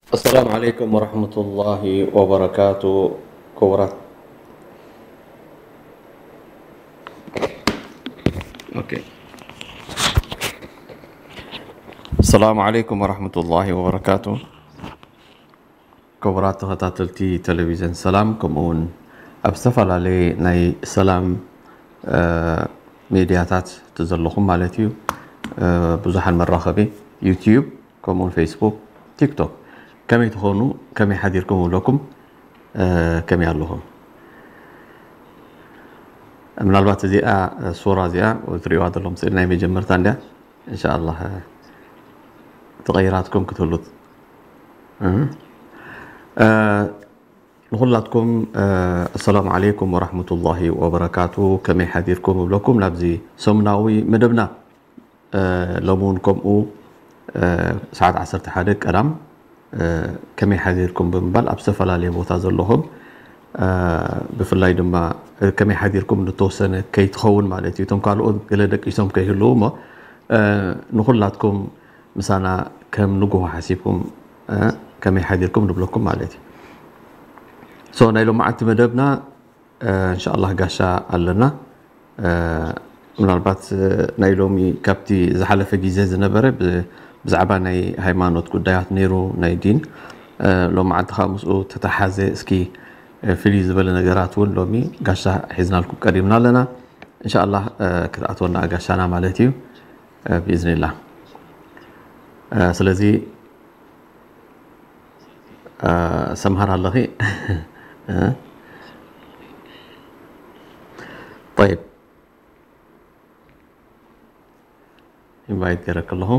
السلام عليكم ورحمة الله وبركاته. ክቡራት ኦኬ። السلام عليكم ورحمة الله وبركاته. ክቡራት ተኸታተልቲ ቴሌቪዥን ሰላም፣ ከምኡ እውን ኣብ ዝተፈላለየ ናይ ሰላም፣ እ፣ ሜድያታት ዘለኹም ማለት እዩ፣ እ፣ ብዙሓን መራኸቢ፣ ዩትዩብ፣ ከምኡ እውን ፌስቡክ፣ ቲክቶክ፣ ከመይ ትኾኑ፣ ከመይ ሓዲርኩም እብለኩም፣ እ፣ ከመይ ኣለኹም? ምናልባት እዚኣ፣ እ፣ ሱራ እዚኣ ትሪእዋ ዘለኹም ስእሊ ናይ መጀመርታ እንድያ። እንሻኣላህ፣ እ፣ ተቐይራትኩም ክትህሉት። እ፣ እ፣ ንኹላትኩም፣ እ፣ ኣሰላሙ ዓለይኩም ወራህመቱላሂ ወበረካቱ። ከመይ ሓዲርኩም እብለኩም ናብዚ ሰሙናዊ መደብና። እ፣ ሎሚ እውን ከምኡ፣ እ፣ ሰዓት ዓሰርተ ሓደ ቀዳም፣ እ፣ ከመይ ሓዲርኩም ብምባል ኣብ ዝተፈላለየ ቦታ ዘለኹም፣ እ፣ ብፍላይ ድማ፣ እ፣ ከመይ ሓዲርኩም ንተወሰነ ከይትኸውን ማለት እዩ። እቶም ካልኦት ገለ ደቂሶም ከይህልዉ እሞ፣ እ፣ ንኹላትኩም ምሳና ከም ንግሆ ሓሲብኩም፣ እ፣ ከመይ ሓዲርኩም ንብለኩም ማለት እዩ። ሶ ናይ ሎማዓንቲ መደብና፣ እ፣ እንሻኣላህ ጋሻ ኣለና። እ፣ ምናልባት፣ እ፣ ናይ ሎሚ ካብቲ ዝሓለፈ ግዜ ዝነበረ ብ-፣ ብዛዕባ ናይ ሃይማኖት ጉዳያት ነይሩ፣ ናይ ዲን። እ፣ ሎማዓንቲ ከዓ ምስኡ ተተሓዘ እስኪ፣ እ፣ ፍልይ ዝበለ ነገራት እውን ሎሚ ጋሻ ሒዝናልኩም ቀሪብና ኣለና። እንሻኣላህ፣ እ፣ ክትኣትወና ጋሻና ማለት እዩ፣ እ፣ ብኢዝኒላህ። እ፣ ስለዚ፣ እ፣ ሰምሃር ኣለኺ? እ? ጠይብ። ኢንቫይት ገይረኪ ኣለኹ።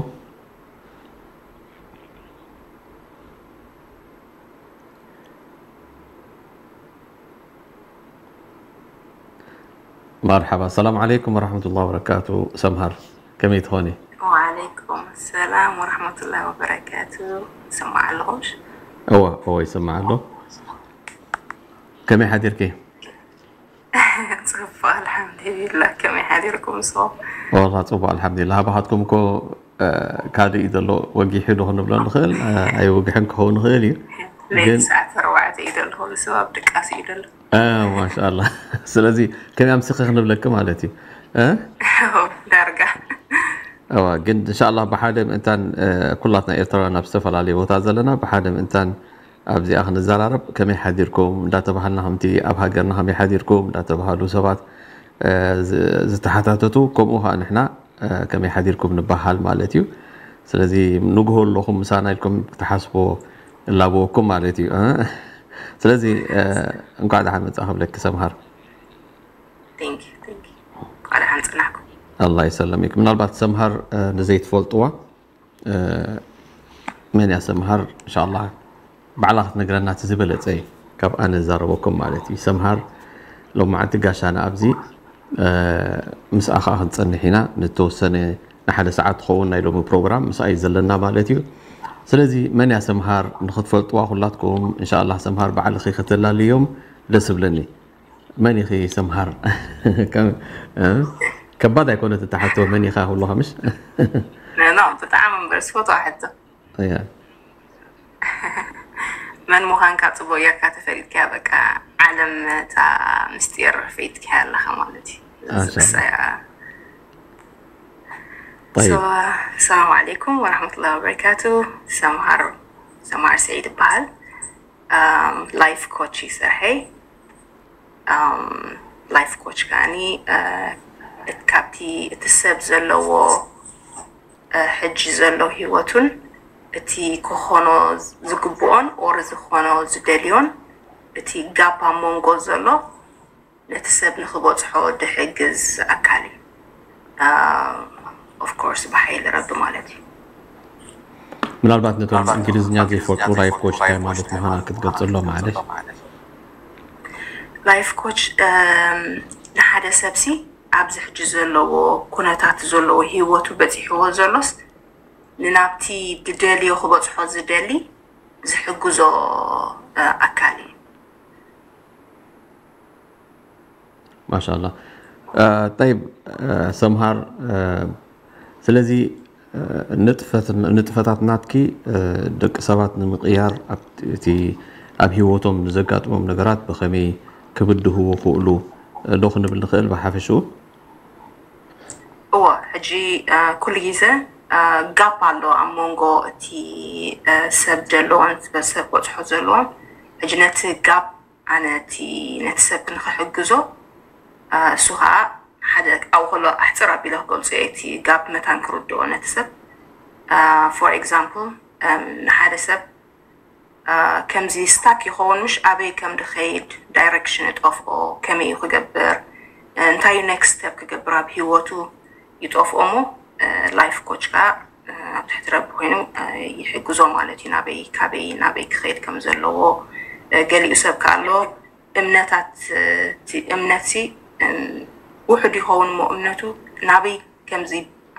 መርሓባ፣ ሰላም ዓለይኩም ወራህመቱላሂ ወበረካቱ። ሰምሃር፣ ከመይ ትኾኒ? ወዓለይኩም ሰላም ወራህመቱላሂ ወበረካቱ። ይሰማዕ ኣለኹምሽ? እወ፣ እወ፣ ይሰማዕ ኣሎ። ከመይ ሓዲርኪ? ጽቡቕ፣ ኣልሓምዱሊላህ። ከመይ ሓዲርኩም ንስኹም? ወላ ጽቡቕ፣ ኣልሓምዱሊላህ። ኣባኻትኩም እኮ፣ እ፣ ካልእ እዩ ዘሎ፣ ወጊሑ ዶ ክንብሎ ንኽእል? እ፣ ኣይወግሐን ክኸውን ይኽእል እዩ። ለይቲ ግን ሰዓት ኣርባዕተ እዩ ዘሎ፣ ኩሉ ሰብ ኣብ ድቃስ እዩ ዘሎ። እ፣ ማሻኣላህ። ስለዚ ከመይ ኣምሲኺ ክንብለኪ ማለት እዩ። እ? ዳርጋ። እዋ፣ ግን እንሻኣላህ ብሓደ ምእንታን፣ እ፣ ኩላትና ኤርትራውያን ኣብ ዝተፈላለየ ቦታ ዘለና ብሓደ ምእንታን ኣብዚኣ ክንዘራረብ፣ ከመይ ሓዲርኩም እንዳተባሃልና፣ ከምቲ ኣብ ሃገርና ከመይ ሓዲርኩም እንዳተባሃሉ ሰባት፣ እ፣ ዝ-፣ ዝተሓታተቱ፣ ከምኡ ከዓ ንሕና፣ እ፣ ከመይ ሓዲርኩም ንበሃል ማለት እዩ። ስለዚ ንግሆ ኣለኹም ምሳና ኢልኩም ክትሓስቦ እላበወኩም ማለት እዩ። እ? ስለዚ፣ እ፣ እንኳዕ ደሓን መጻእኺ ክብለኪ ሰምሃር። Thank you, thank you። እንኳዕ ደሓን ጸናሕኩም። ኣላህ ይሰለሚክ። ምናልባት ሰምሃር፣ እ፣ ንዘይትፈልጥዋ፣ እ፣ መን እያ ሰምሃር? እንሻኣላህ ባዕላ ክትነግረና እቲ ዝበለጸ እዩ፣ ካብ ኣነ ዝዛረበኩም ማለት እዩ። ሰምሃር ሎማዓንቲ ጋሻና ኣብዚ፣ እ፣ ምስኣ ከዓ ክንጸንሕ ኢና። ንተወሰነ ንሓደ ሰዓት ትኸውን ናይ ሎሚ ፕሮግራም ምስኣ እዩ ዘለና ማለት እዩ። ስለዚ መን እያ ሰምሃር ንክትፈልጥዋ ኩላትኩም፣ እንሻኣላህ ሰምሃር ባዕልኺ ከተላልዮም ደስ እብለኒ። መን ኢኺ ሰምሃር? ከም-፣ እ? ከባድ ኣይኮነት እታ ሕቶ፣ መን ኢኻ ክብሉኻ ምሽ? ኖ፣ ብጣዕሚ እምበር ዝፈትዋ ሕቶ። እያ። መን ምዃንካ ጽቡቕ ጌርካ ተፈሊጥካ፣ በቃ ዓለም እታ ምስጢር ፈይጥካ ኣለኻ ማለት እዩ። ማሻኣላህ። እሳ እያ። ጠይብ። ሰ-፣ ሰላም ዓለይኩም ወራህመቱላሂ ወበረካቱ። ሰምሃር፣ ሰምሃር ሰዒድ ይበሃል። ኣም፣ ላይፍ ኮች ይሰርሐ። ኣም፣ ላይፍ ኮች ከኣኒ፣ እ፣ እት-፣ ካብቲ እቲ ሰብ ዘለዎ፣ እ፣ ሕጂ ዘሎ ህይወቱን እቲ ክኾኖ ዝግብኦን ኦር ዝኾኖ ዝደልዮን እቲ ጋፕ ኣብ መንጎ ዘሎ ነቲ ሰብ ንኽበጽሖ ድሕግዝ ኣካል እዩ። ኦፍ ኮርስ ብሓይሊ ረቢ ማለት እዩ። ምናልባት ነቶም እንግሊዝኛ ዘይፈልጡ ላይፍ ኮች እንታይ ማለት ምዃና ክትገልጽሎም ማለት። ላይፍ ኮች፣ እም፣ ንሓደ ሰብሲ ኣብዚ ሕጂ ዘለዎ ኩነታት ዘለዎ ህይወቱ በጺሕዎ ዘሎስ ንናብቲ ድደልዮ ክበጽሖ ዝደሊ ዝሕግዞ፣ እ፣ ኣካል እዩ። ማሻኣላህ። እ፣ ጠይብ፣ እ፣ ሰምሃር፣ እ፣ ስለዚ ንጥፈታት ናትኪ ደቂ ሰባት ንምቕያር ኣብቲ ኣብ ህይወቶም ንዘጋጥሞም ነገራት ብኸመይ ክብድህዎ ክእሉ ዶ ክንብል ንኽእል ብሓፈሽኡ? እዎ፣ ሕጂ ኩሉ ግዜ ጋፕ ኣሎ ኣብ መንጎ እቲ ሰብ ዘለዎን ሰብ በፅሖ ዘለዎን። ሕጂ ነቲ ጋፕ ኣነ እቲ ነቲ ሰብ ንክሕግዞ እሱ ከዓ ሓደ ኣብኡ ከሎ ኣሕፅር ኣቢለ ክገልፆ እየ። እቲ ጋፕ መታን ክርድኦ ነቲ ሰብ። ፎር ኤግዛምፕል፣ ንሓደ ሰብ ከምዚ ስታክ ይኸውን ምሽ ኣበይ ከም ድኸይድ ዳይረክሽን ይጠፍኦ፣ ከመይ እዩ ክገብር፣ እንታይ እዩ ኔክስት ስቴፕ ክገብር ኣብ ህይወቱ ይጠፍኦ። እሞ ላይፍ ኮች ከዓ ኣብ ትሕቲ ረቢ ኮይኑ ይሕግዞ ማለት እዩ። ናበይ ካበይ ናበይ ክኸይድ ከም ዘለዎ። ገሊኡ ሰብ ከ ኣሎ እምነታት እምነትሲ ውሑድ ይኸውን እሞ እምነቱ ናበይ ከምዚ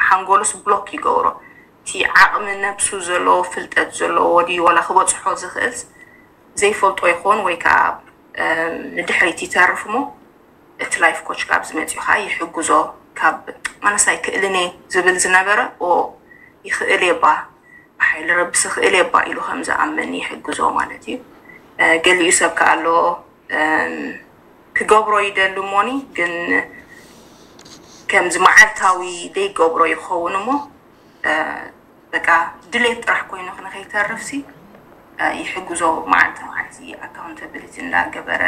ሓንጎሉስ ብሎክ ይገብሮ። እቲ ዓቕሚ ነብሱ ዘለዎ ፍልጠት ዘለዎ ድዩ ዋላ ክበፅሖ ዝኽእል ዘይፈልጦ ይኸውን ወይ ከዓ ንድሕሪት ይተርፍ እሞ እቲ ላይፍ ኮች ካብ ዝመፅኡ ከዓ ይሕግዞ። ካብ ማለስ ኣይክእልን እየ ዝብል ዝነበረ ኦ ይኽእል እየ ባ ብሓይሊ ረብስ ይኽእል እየ ባ ኢሉ ከም ዝኣምን ይሕግዞ ማለት እዩ። ገሊኡ ሰብ ከዓ ኣሎ ክገብሮ ይደሊ እሞኒ ግን ከምዚ መዓልታዊ ደይገብሮ ይኸውን እሞ በቃ ድሌት ጥራሕ ኮይኑ ንኸይተርፍሲ ይሕግዞ። መዓልቲ መዓልቲ ኣካውንታብሊቲ እንዳገበረ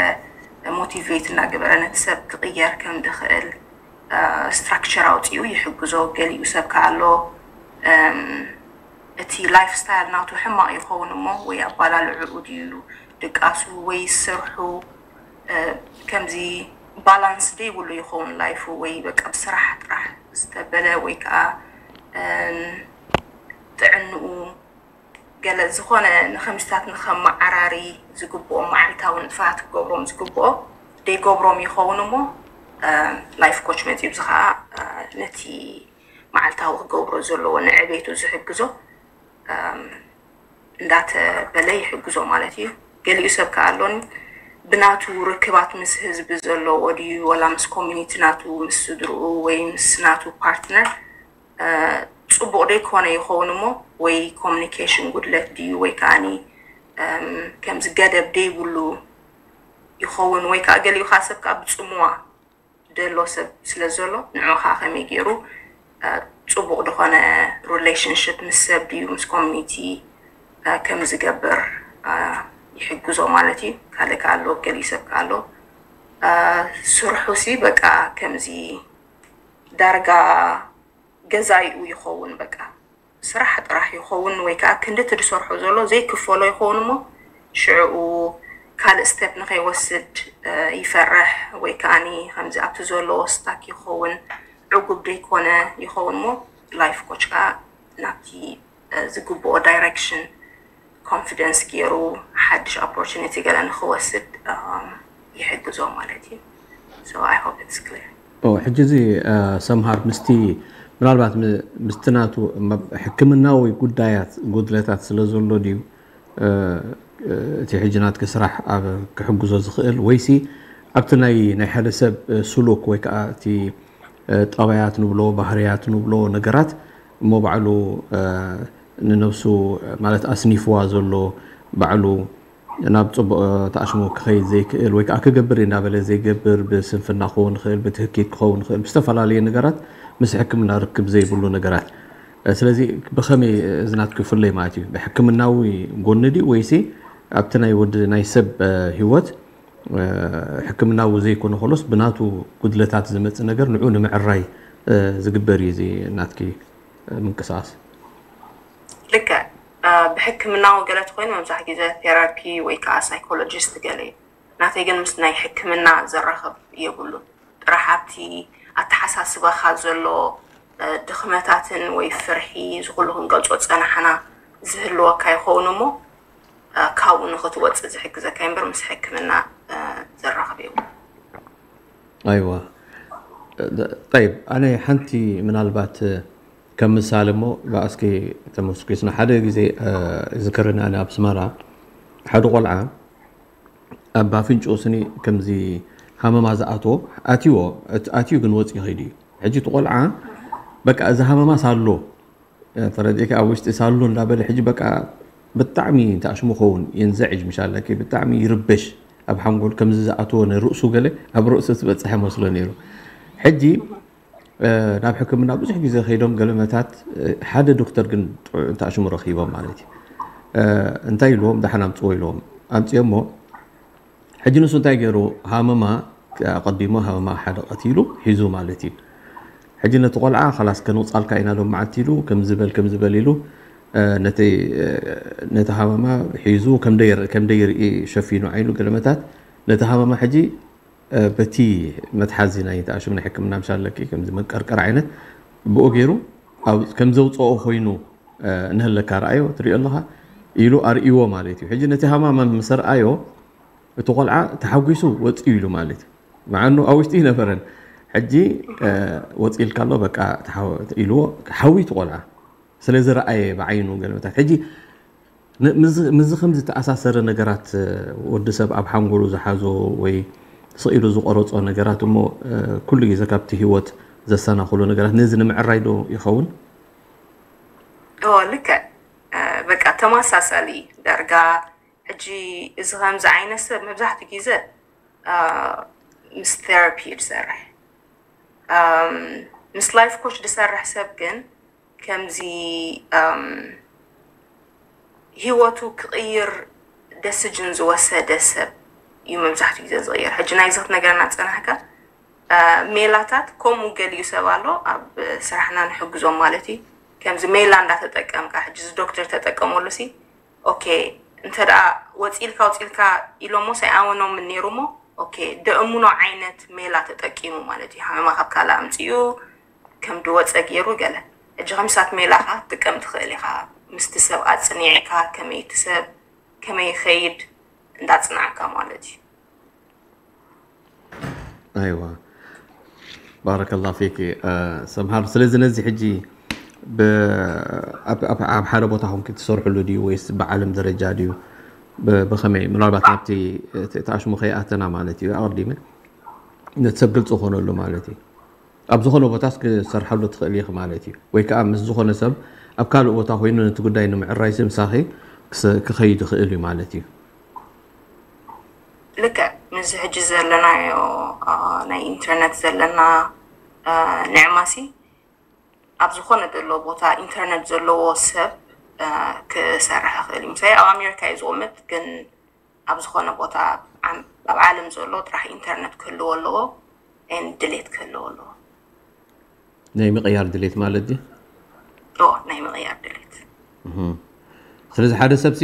ሞቲቬት እንዳገበረ ነቲ ሰብ ክቕየር ከም ድኽእል ስትራክቸር ኣውፂኡ ይሕግዞ። ገሊኡ ሰብ ከ ኣሎ እቲ ላይፍ ስታይል ናቱ ሕማቕ ይኸውን እሞ ወይ ኣባላልዕኡ ድዩ ድቃሱ ወይ ስርሑ ከምዚ ባላንስ ደይብሉ ይኸውን ላይፉ ወይ በቃ ብስራሕ ጥራሕ ዝተበለ ወይ ከዓ ጥዕንኡ ገለ ዝኾነ ንኸምስታት ንኸመዓራሪ ዝግብኦም መዓልታዊ ንጥፈታት ክገብሮም ዝግብኦ ደይገብሮም ይኸውን እሞ ላይፍ ኮች መፂኡ ብዚ ከዓ ነቲ መዓልታዊ ክገብሮ ዘለዎ ንዕቤቱ ዝሕግዞ እንዳተበለ ይሕግዞ ማለት እዩ። ገሊኡ ሰብ ከዓ ኣሎን ብናቱ ርክባት ምስ ህዝቢ ዘለዎ ድዩ ወላ ምስ ኮሚኒቲ ናቱ ምስ ስድርኡ ወይ ምስ ናቱ ፓርትነር ፅቡቕ ደይኮነ ይኸውን እሞ ወይ ኮሚኒኬሽን ጉድለት ድዩ ወይ ከዓኒ ከምዚ ገደብ ደይብሉ ይኸውን ወይ ከዓ ገሊኡ ከዓ ሰብ ከዓ ብፅምዋ ደሎ ሰብ ስለ ዘሎ ንዑ ከዓ ከመይ ገይሩ ፅቡቕ ዝኾነ ሪሌሽንሽፕ ምስ ሰብ ድዩ ምስ ኮሚኒቲ ከም ዝገብር ይሕግዞ ማለት እዩ። ካልእ ከዓ ኣሎ ገሊኡ ሰብ ከዓ ኣሎ ስርሑ ሲ በቃ ከምዚ ዳርጋ ገዛይኡ ይኸውን በቃ ስራሕ ጥራሕ ይኸውን ወይ ከዓ ክንዲ እቲ ዝሰርሖ ዘሎ ዘይክፈሎ ይኸውን እሞ ሽዕኡ ካልእ ስቴፕ ንኸይወስድ ይፈርሕ ወይ ከዓኒ ከምዚ ኣብቲ ዘለዎ ስታክ ይኸውን ዕጉብ ደይኮነ ይኸውን እሞ ላይፍ ኮች ከዓ ናብቲ ዝግብኦ ዳይሬክሽን ኮንፊደንስ ገይሩ ሓድሽ ኦፖርቹኒቲ ገለ ንክወስድ ይሕግዞ ማለት እዩ። So I hope it's clear. ሕጂ እዚ ሰምሃር ምስቲ ምናልባት ምስቲ ናቱ ሕክምናዊ ጉዳያት ጉድለታት ስለ ዘሎ ድዩ እቲ ሕጂ ናትኪ ስራሕ ኣብ ክሕግዞ ዝኽእል ወይሲ ኣብቲ ናይ ናይ ሓደ ሰብ ስሉክ ወይ ከዓ እቲ ጠባያት ንብሎ ባህርያት ንብሎ ነገራት እሞ ባዕሉ ንነብሱ ማለት ኣስኒፍዋ ዘሎ ባዕሉ ናብ ፅቡቕ ተኣሽሙ ክኸይድ ዘይክእል ወይ ከዓ ክገብር እናበለ ዘይገብር ብስንፍና ክኸውን ይኽእል ብትህኪት ክኸውን ይኽእል ብዝተፈላለየ ነገራት ምስ ሕክምና ርክብ ዘይብሉ ነገራት ስለዚ ብኸመይ እዚ ናትኪ ይፍለይ ማለት እዩ ብሕክምናዊ ጎኒ ድዩ ወይሲ ኣብቲ ናይ ወዲ ናይ ሰብ ህይወት ሕክምናዊ ዘይኮነ ከሎስ ብናቱ ጉድለታት ዝመፅእ ነገር ንዑ ንምዕራይ ዝግበር እዩ እዚ ናትኪ ምንቅስቃስ። ልክዕ ብሕክምናዊ ገለ ተኮይኑ መብዛሕ ግዜ ቴራፒ ወይ ከዓ ሳይኮሎጂስት ገለ እዩ። ናተይ ግን ምስ ናይ ሕክምና ዘራኸብ የብሉን። ጥራሕ ኣብቲ ኣተሓሳስባኻ ዘሎ ድኽመታትን ወይ ፍርሒ ዝኩሉ ክንገልፆ ዝፀናሕና ዝህልወካ ይኸውን እሞ ካብኡ ንክትወፅእ ዝሕግዘካ እምበር ምስ ሕክምና ዘራኽብ የብሉን። ኣይዋ ጠይብ ኣነ ሓንቲ ምናልባት ከም ምሳሌ እሞ ብኣስኪ ተመስኪስና ሓደ ግዜ ዝከረኒ ኣነ ኣብ ስመራ ሓደ ቆልዓ ኣብ ኣፍንጭኡ ስኒ ከምዚ ሃመማ ዝኣትዎ ኣትዎ ኣትዩ ግን ወፂ ይኸይድ እዩ ሕጂ እቲ ቆልዓ በቃ እዚ ሃመማስ ኣሎ ተረዲእካ ኣብ ውሽጢ ሳሉ እንዳበለ ሕጂ በቃ ብጣዕሚ ተኣሽሙ ኸውን የንዘዕጅ ምሻለኪ ብጣዕሚ ይርበሽ ኣብ ሓንጎል ከምዚ ዝኣተወ ንርእሱ ገለ ኣብ ርእሱ ዝበፅሐ መስሎ ነይሩ። ሕጂ ናብ ሕክምና ብዙሕ ግዜ ከይዶም ገለመታት ሓደ ዶክተር ግን ተኣሽሙ ረኪቦም ማለት እዩ። እንታይ ኢልዎም ደሓን ኣምፅዎ ኢልዎም ኣምፅኦሞ። ሕጂ ንሱ እንታይ ገይሩ ሃመማ ኣቐዲሞ ሃመማ ሓደ ቀቲሉ ሒዙ ማለት እዩ። ሕጂ ነቲ ቆልዓ ከላስ ከንውፃልካ ኢና ሎም መዓልቲ ኢሉ ከም ዝበል ከም ዝበል ኢሉ ነቲ ነቲ ሃመማ ሒዙ ከም ደይርኢ ሸፊኑ ዓይኑ ገለመታት ነቲ ሃመማ ሕጂ በቲ መትሓዚ ናይ ተኣሽም ናይ ሕክምና ምሻለኪ ከምዚ መንቀርቀር ዓይነት ብኡ ገይሩ ከም ዘውፅኦ ኮይኑ ንህለካ ረኣዮ ትሪኦ ኣለካ ኢሉ ኣርእይዎ ማለት እዩ። ሕጂ ነቲ ሃማማ ምስ ኣርኣዮ እቲ ቆልዓ ተሓጒሱ ወፂኡ ኢሉ ማለት እዩ። መዓኑ ኣብ ውሽጢ ይነበረን ሕጂ ወፂ ኢልካ ኣሎ በቃ ኢልዎ ሓዊ እቲ ቆልዓ ስለ ዝረኣየ ብዓይኑ ገለመታት ሕጂ ምዚ ከም ዝተኣሳሰረ ነገራት ወዲ ሰብ ኣብ ሓንጎሉ ዝሓዞ ወይ ስኢሉ ዝቆረፆ ነገራት እሞ ኩሉ ግዜ ካብቲ ህይወት ዘሰናክሎ ነገራት ነዚ ንምዕራይ ዶ ይኸውን? ኦ ልክዕ በቃ ተመሳሳሊ ዳርጋ ሕጂ እዚ ከምዚ ዓይነት ሰብ መብዛሕትኡ ግዜ ምስ ቴራፒ እዩ ዝሰርሕ ምስ ላይፍ ኮች ዝሰርሕ ሰብ ግን ከምዚ ሂወቱ ክቕይር ደስጅን ዝወሰደ ሰብ እዩ መብዛሕትኡ ግዜ ዝቕይር። ሕጂ ናይዚ ክትነግረና ዝፀናሕካ ሜላታት ከምኡ ገሊኡ ሰብ ኣሎ ኣብ ስራሕና ንሕግዞም ማለት እዩ። ከምዚ ሜላ እንዳተጠቀምካ ሕጂ እዚ ዶክተር ተጠቀመሉ ሲ ኦኬ እንተ ደኣ ወፂልካ ወፂልካ ኢሎሞ ሳይኣመኖምን ነይሩ ሞ ኦኬ ደእምኖ ዓይነት ሜላ ተጠቂሙ ማለት እዩ። ሓመማ ካብ ካልእ ኣምፅኡ ከም ድወፀ ገይሩ ገለ ሕጂ ከምሳት ሜላኻ ክትጥቀም ትኽእል ኢኻ ምስቲ ሰብ ኣፅኒዕካ ከመይ እቲ ሰብ ከመይ ይኸይድ እንዳፅናዕካ ማለት እዩ። ኣይዋ ባረከላ ፊኪ ሰምሃር ስለዚ ነዚ ሕጂ ኣብ ሓደ ቦታ ኮንኪ ትሰርሕሉ ድዩ ወይስ ብዓለም ደረጃ ድዩ ብኸመይ ምናልባት ናብቲ ተኣሽሙ ከይኣተና ማለት እዩ ኣቐዲመ ነቲ ሰብ ግልፂ ኮነሉ ማለት እዩ ኣብ ዝኾነ ቦታስ ክሰርሓሉ ትኽእል ኢኺ ማለት እዩ ወይ ከዓ ምስ ዝኾነ ሰብ ኣብ ካልእ ቦታ ኮይኑ ነቲ ጉዳይ ንምዕራይ ምሳኺ ክኸይድ ይኽእል እዩ ማለት እዩ ልክዕ ምስዚ ሕጂ ዘለናዮ ናይ ኢንተርነት ዘለና ንዕማሲ ኣብ ዝኾነ ዘሎ ቦታ ኢንተርነት ዘለዎ ሰብ ክሰርሕ ይኽእል እዩ። ምሳይ ኣብ ኣሜሪካ እዩ ዝቕመጥ ግን ኣብ ዝኾነ ቦታ ኣብ ዓለም ዘሎ ጥራሕ ኢንተርነት ክህልዎ ኣለዎ ድሌት ክህልዎ ኣለዎ። ናይ ምቕያር ድሌት ማለት ድዩ? ኦ ናይ ምቕያር ድሌት። ስለዚ ሓደ ሰብ ሲ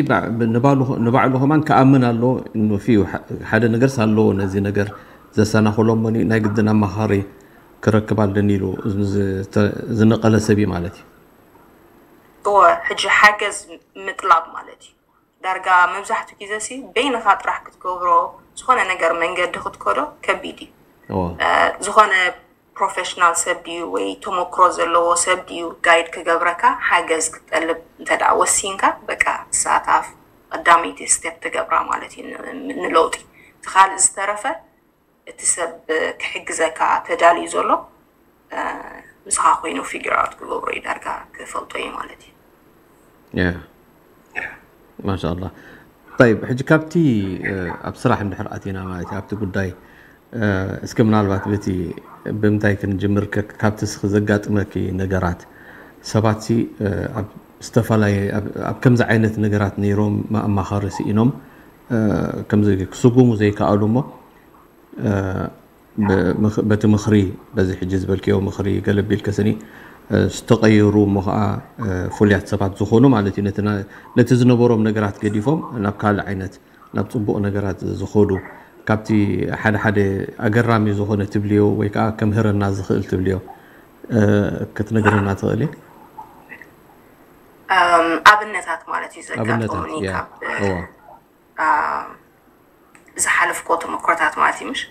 ንባዕሉ ከማን ክኣምን ኣለዎ ፊ ሓደ ነገርስ ኣለዎ ነዚ ነገር ዘሰናኽሎ እሞ ናይ ግድን ኣማኻሪ ክረክብ ኣለኒ ኢሉ ዝነቐለ ሰብ እዩ ማለት እዩ። እወ ሕጂ ሓገዝ ምጥላብ ማለት እዩ። ዳርጋ መብዛሕትኡ ግዜ ሲ በይንኻ ጥራሕ ክትገብሮ ዝኾነ ነገር መንገዲ ክትከዶ ከቢድ እዩ። ዝኾነ ፕሮፌሽናል ሰብ ድዩ ወይ ተመክሮ ዘለዎ ሰብ ድዩ ጋይድ ክገብረካ ሓገዝ ክትጠልብ እንተ ደኣ ወሲንካ በቃ ንሳታ ቀዳመይቲ ስቴፕ ትገብራ ማለት እዩ ንለውጢ። እቲ ካልእ ዝተረፈ እቲ ሰብ ክሕግዘካ ተዳልዩ ዘሎ ምሳኻ ኮይኑ ፊግር ኣውት ክገብሮ እዩ ዳርጋ ክፈልጦ እዩ ማለት እዩ። ማሻ ኣላ። ጠይብ ሕጂ ካብቲ ኣብ ስራሕ እንድሕር ኣቲና ማለት እዩ ኣብቲ ጉዳይ እስኪ ምናልባት በቲ ብምንታይ ክንጅምር ካብቲ እስኪ ዘጋጥመኪ ነገራት ሰባት ሲ ኣብ ዝተፈላለየ ኣብ ከምዚ ዓይነት ነገራት ነይሮም መኣማኸሪ ስኢኖም ከምዚ ክስጉሙ ዘይከኣሉ እሞ በቲ ምኽሪ በዚ ሕጂ ዝበልክዮ ምኽሪ ገለ ቢልኪ ስኒ ዝተቐየሩ እሞ ከዓ ፍሉያት ሰባት ዝኾኑ ማለት እዩ ነቲ ዝነበሮም ነገራት ገዲፎም ናብ ካልእ ዓይነት ናብ ፅቡቕ ነገራት ዝኸዱ ካብቲ ሓደ ሓደ ኣገራሚ ዝኾነ ትብልዮ ወይ ከዓ ከምህረና ዝኽእል ትብልዮ ክትነግረና ትኽእሊ? ኣብነታት ማለት እዩ ዘጋጠሙኒ ካብ ዝሓለፍኮ ተመክሮታት ማለት እዩ ምሽ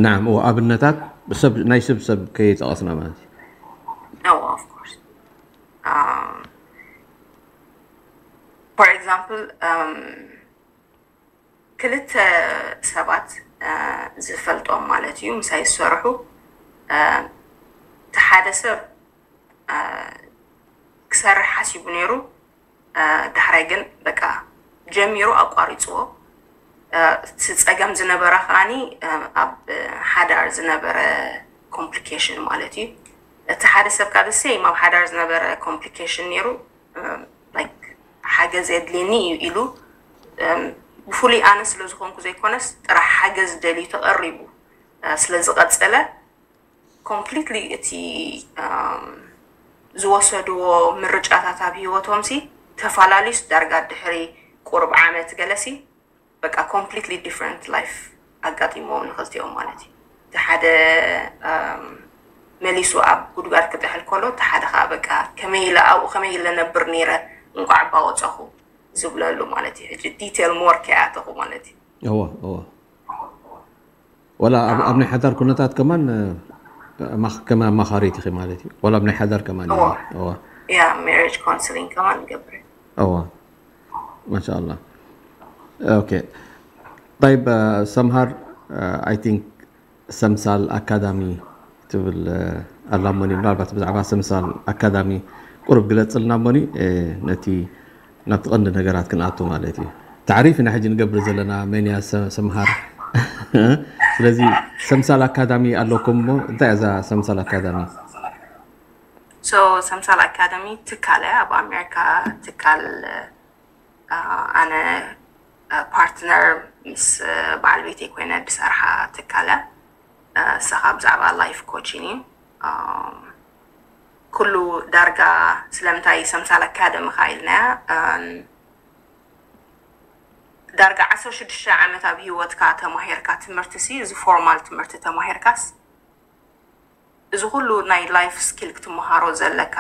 ናም እዎ ኣብነታት ሰብ ናይ ሰብ ሰብ ከይጠቐስና ማለት እዩ for example ክልተ ሰባት ዝፈልጦም ማለት እዩ ምሳይ ዝሰርሑ እቲ ሓደ ሰብ ክሰርሕ ሓሲቡ ነይሩ። ዳሕራይ ግን በቃ ጀሚሩ ኣቋሪፅዎ። እቲ ፀገም ዝነበረ ከዓኒ ኣብ ሓዳር ዝነበረ ኮምፕሊኬሽን ማለት እዩ። እቲ ሓደ ሰብ ካብ ሴም ኣብ ሓዳር ዝነበረ ኮምፕሊኬሽን ነይሩ። ሓገዝ የድልየኒ እዩ ኢሉ ብፍሉይ ኣነ ስለ ዝኾንኩ ዘይኮነስ ጥራሕ ሓገዝ ደልዩ ተቐሪቡ ስለ ዝቐፀለ ኮምፕሊትሊ እቲ ዝወሰድዎ ምርጫታት ኣብ ህይወቶም ሲ ተፈላለዩስ ዳርጋ ድሕሪ ቁርብ ዓመት ገለሲ በቃ ኮምፕሊትሊ ዲፍረንት ላይፍ ኣጋጢሞም ንክልቲኦም ማለት እዩ። እቲ ሓደ መሊሱ ኣብ ጉድጓድ ክጥሕል ከሎ እቲ ሓደ ከዓ በቃ ከመይ ኢለ ኣብኡ ከመይ ኢለ ነብር ነይረ እንቋዕ ባወፀኹ ዝብለሉ ማለት እዩ። ሕጂ ዲቴል ሞር ከይኣተኹ ማለት እዩ። እወ እወ ወላ ኣብ ናይ ሓዳር ኩነታት ከማን ከም ኣማኻሪት ኢኺ ማለት እዩ። ወላ ኣብ ናይ ሓዳር ከማን እወ ያ ሜሪጅ ካውንስሊንግ ከማን ይገብር። እወ ማሻ ኣላ። ኦኬ ጠይብ ሰምሃር፣ I think ሰምሳል ኣካዳሚ ትብል ኣላ እሞኒ፣ ምናልባት ብዛዕባ ሰምሳል ኣካዳሚ ቁሩብ ግለፅልና እሞኒ ነቲ ናብቲ ቀንዲ ነገራት ክንኣቱ ማለት እዩ። ታዕሪፍ ኢና ሕጂ ንገብር ዘለና መን እያ ሰምሃር። ስለዚ ሰምሳል ኣካዳሚ ኣለኩም እሞ እንታይ እያ እዛ ሰምሳል ኣካዳሚ? ሰምሳል ኣካዳሚ ትካል እያ ኣብ ኣሜሪካ ትካል ኣነ ፓርትነር ምስ በዓል ቤተይ ኮይነ ብሰርሓ ትካለ እሳ ካብ ብዛዕባ ላይፍ ኮችን እዩ። ኩሉ ዳርጋ ስለምንታይ ሰምሳል ኣካደሚ ካ ኢልናያ ዳርጋ ዓሰርተ ሽዱሽተ ዓመት ኣብ ህይወትካ ተማሂርካ ትምህርቲ ሲ እዚ ፎርማል ትምህርቲ ተማሂርካስ እዚ ኩሉ ናይ ላይፍ ስኪል ክትመሃሮ ዘለካ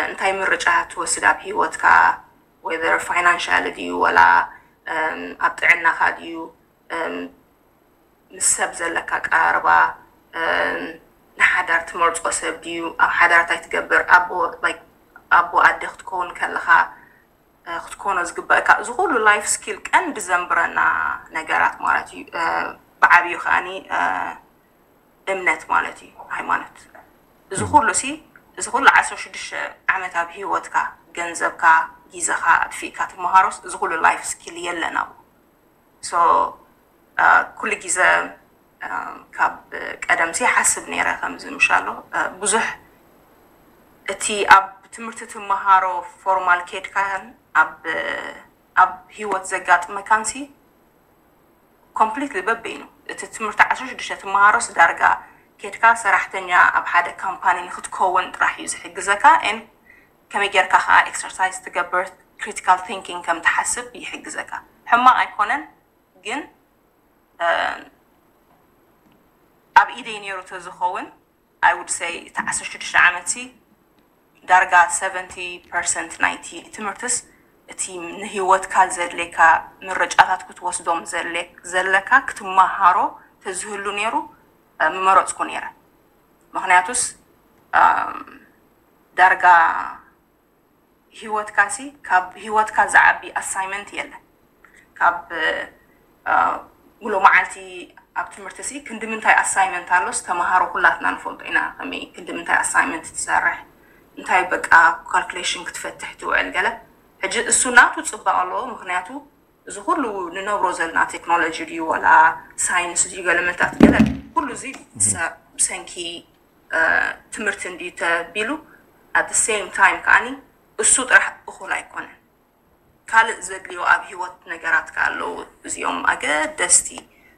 እንታይ ምርጫ ትወስድ ኣብ ህይወትካ whether ፋይናንሻል ድዩ ወላ ኣብ ጥዕናካ ድዩ ምስ ሰብ ዘለካ ቀራርባ ንሓዳር ትመርፆ ሰብ ድዩ ኣብ ሓዳር እንታይ ትገብር ኣቦ ኣደ ክትከውን ከለካ ክትኮኖ ዝግበእካ እዚ ኩሉ ላይፍ ስኪል ቀንዲ ዘንብረና ነገራት ማለት እዩ። ብዓብዩ ከዓኒ እምነት ማለት እዩ፣ ሃይማኖት። እዚ ኩሉ ሲ እዚ ኩሉ ዓሰርተ ሽዱሽተ ዓመት ኣብ ህይወትካ ገንዘብካ ጊዘኻ ኣጥፊእካ ትመሃሮስ እዚ ኩሉ ላይፍ ስኪል የለን ኣብኡ። ሶ ኩሉ ጊዘ ካብ ቀደም ሲ ሓስብ ነይረ ከምዚ ምሻሎ ብዙሕ እቲ ኣብ ትምህርቲ ትመሃሮ ፎርማል ኬድካን ኣብ ኣብ ህይወት ዘጋጥመካን ሲ ኮምፕሊትሊ በበይኑ እቲ ትምህርቲ ዓሰርተ ሽዱሽተ ትመሃሮስ ዳርጋ ኬድካ ሰራሕተኛ ኣብ ሓደ ካምፓኒ ንክትከውን ጥራሕ እዩ ዝሕግዘካ ን ከመይ ጌርካ ከዓ ኤክሰርሳይዝ ትገብር ክሪቲካል ቲንኪንግ ከም ትሓስብ ይሕግዘካ። ሕማቅ ኣይኮነን ግን ኣብ ኢደይ ነይሩ ተዝኸውን I would say እቲ ዓሰርተ ሽዱሽተ ዓመት ሲ ዳርጋ ሰቨንቲ ፐርሰንት ናይቲ ትምህርትስ እቲ ንህይወትካ ዘድሌካ ምርጫታት ክትወስዶም ዘለካ ክትመሃሮ ተዝህሉ ነይሩ ምመረፅኩ ነይረ። ምክንያቱስ ዳርጋ ህይወትካ ሲ ካብ ህይወትካ ዝዓቢ ኣሳይመንት የለን። ካብ ሙሉእ መዓልቲ ኣብ ትምህርቲ ሲ ክንዲ ምንታይ ኣሳይመንት ኣሎስ ተምሃሮ ኩላትና ንፈልጦ ኢና ከመይ ክንዲ ምንታይ ኣሳይመንት ትሰርሕ እንታይ በቃ ካልኩሌሽን ክትፈትሕ ትውዕል ገለ ሕጂ እሱ ናቱ ፅባቕ ኣለዎ ምክንያቱ እዚ ኩሉ ንነብሮ ዘለና ቴክኖሎጂ ድዩ ወላ ሳይንስ ድዩ ገለ ምንታት ገለ ኩሉ እዚ ብሰንኪ ትምህርቲ እንድዩ ተቢሉ at the same time ከዓኒ እሱ ጥራሕ እኹል ኣይኮነን ካልእ ዘድልዮ ኣብ ህይወት ነገራት ከ ኣለዉ እዚኦም ኣገደስቲ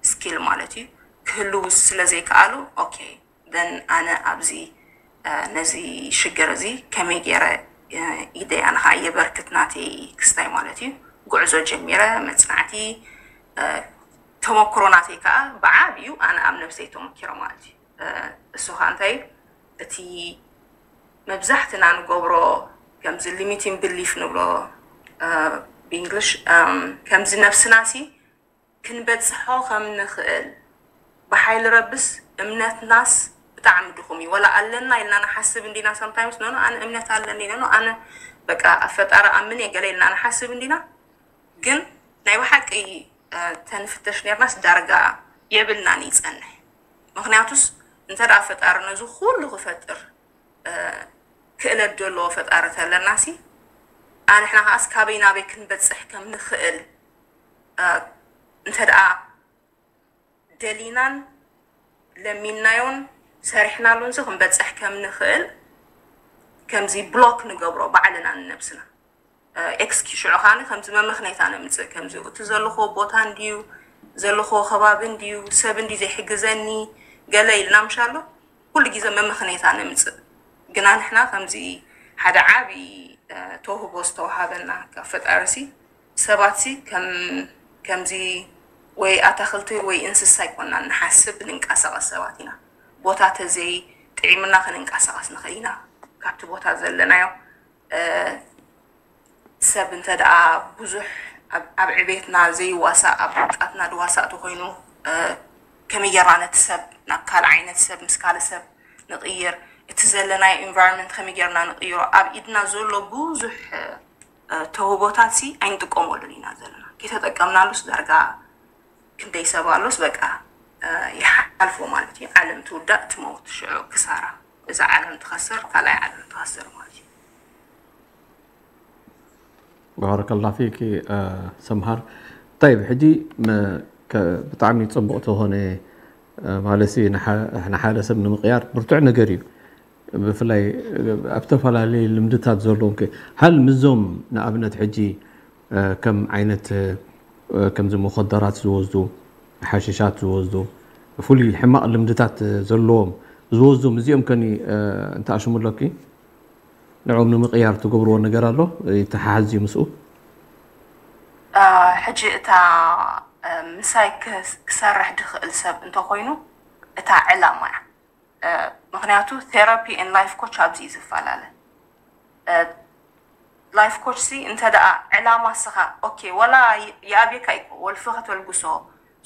ስኪል ማለት እዩ ክህልዉ ስለ ዘይከኣሉ okay then ኣነ ኣብዚ ነዚ ሽግር እዚ ከመይ ገይረ ኢደይ ኣነ ከዓ የበርክት ናተይ ክስታይ ማለት እዩ ጉዕዞ ጀሚረ መፅናዕቲ ተመክሮ ናተይ ከዓ ብዓብዩ ኣነ ኣብ ነብሰይ ተመኪረ ማለት እዩ እሱ ከዓ እንታይ እቲ መብዛሕትና ንገብሮ ከምዚ limiting belief ንብሎ ብእንግሊሽ ከምዚ ነብስና ሲ ክንበፅሖ ከም ንኽእል ብሓይሊ ረብስ እምነትናስ ብጣዕሚ ድኹም እዩ ወላ ኣለና ኢልና ንሓስብ እንዲና sometimes no no ኣነ እምነት ኣለኒ no no ኣነ በቃ ኣብ ፈጣሪ ኣምን እየ ገለ ኢልና ንሓስብ እንዲና ግን ናይ ብሓቂ ተንፍተሽ ኔርናስ ዳርጋ የብልናን ይፀንሕ ምክንያቱስ እንተ ደኣ ፈጣሪ ነዚ ኩሉ ክፈጥር ክእለት ዘለዎ ፈጣሪ ተለና ሲ ኣንሕና ከኣስ ካበይ ናበይ ክንበፅሕ ከም ንኽእል እንተ ደኣ ደሊናን ለሚንናዮን ሰሪሕናሉን ዚ ክንበፅሕ ከም ንኽእል ከምዚ ብሎክ ንገብሮ ባዕልና ንነብስና ኤክስኪ ሽዑ ካኒ ከምዚ መመኽነይታ ነምፅእ ከምዚ እቲ ዘለኹዎ ቦታ እንድዩ ዘለኹዎ ከባቢ እንድዩ ሰብ እንድዩ ዘይሕግዘኒ ገለ ኢልና ምሻሎ ኩሉ ግዜ መመኽነይታ ነምፅእ ግና ንሕና ከምዚ ሓደ ዓብዪ ተውህቦ ዝተውሃበና ካብ ፈጣሪ ሲ ሰባት ሲ ከም ከምዚ ወይ ኣታኽልቲ ወይ እንስሳ ኣይኮና ንሓስብ ንንቀሳቐስ ሰባት ኢና ቦታ ተዘይ ጥዒምና ክንንቀሳቐስ ንኽእል ኢና ካብቲ ቦታ ዘለናዮ ሰብ እንተ ደኣ ብዙሕ ኣብ ዕቤትና ዘይዋሳእ ኣብ ውድቃትና ድዋሳእ ተኾይኑ ከመይ ጌርና ነቲ ሰብ ናብ ካልእ ዓይነት ሰብ ምስ ካልእ ሰብ ንቕይር እቲ ዘለናዮ environment ከመይ ጌርና ንቕይሮ ኣብ ኢድና ዘሎ ብዙሕ ተውህቦታት ሲ ኣይንጥቀመሉን ኢና ዘለና ከይተጠቀምናሉስ ዳርጋ ክንደይ ሰብ ኣሎስ በቃ ይሓልፎ ማለት እዩ ዓለም ትውዳእ ትመውት ሽዑ ክሳራ እዛ ዓለም ትኸስር ካልኣይ ዓለም ትኸስር ማለት እዩ ባረከላ ፊኪ ሰምሃር። طيب ሕጂ ብጣዕሚ ፅቡቅ ተኾነ ማለት ንሓደ ሰብ ንምቅያር ብርቱዕ ነገር እዩ። ብፍላይ ኣብ ዝተፈላለዩ ልምድታት ዘለዎም ሃል ምዞም ንኣብነት ሕጂ ከም ዓይነት ከምዚ መኾደራት ዝወስዱ ሓሽሻት ዝወስዱ ፍሉይ ሕማቕ ልምድታት ዘለዎም ዝወስዶም እዚኦም ከኒ እንተኣሽሙለኪ ንዕኦም ንምቕያር ትገብርዎ ነገር ኣሎ ይተሓሓዝ እዩ ምስኡ ሕጂ እታ ምሳይ ክሰርሕ ድኽእል ሰብ እንተኮይኑ እታ ዕላማ እያ ምክንያቱ therapy and life coach ኣብዚ እዩ ዝፈላለ life coach ሲ እንተ ደኣ ዕላማ ስኻ okay ወላ ይኣብየካ ይኮ ወልፊ ከተልግሶ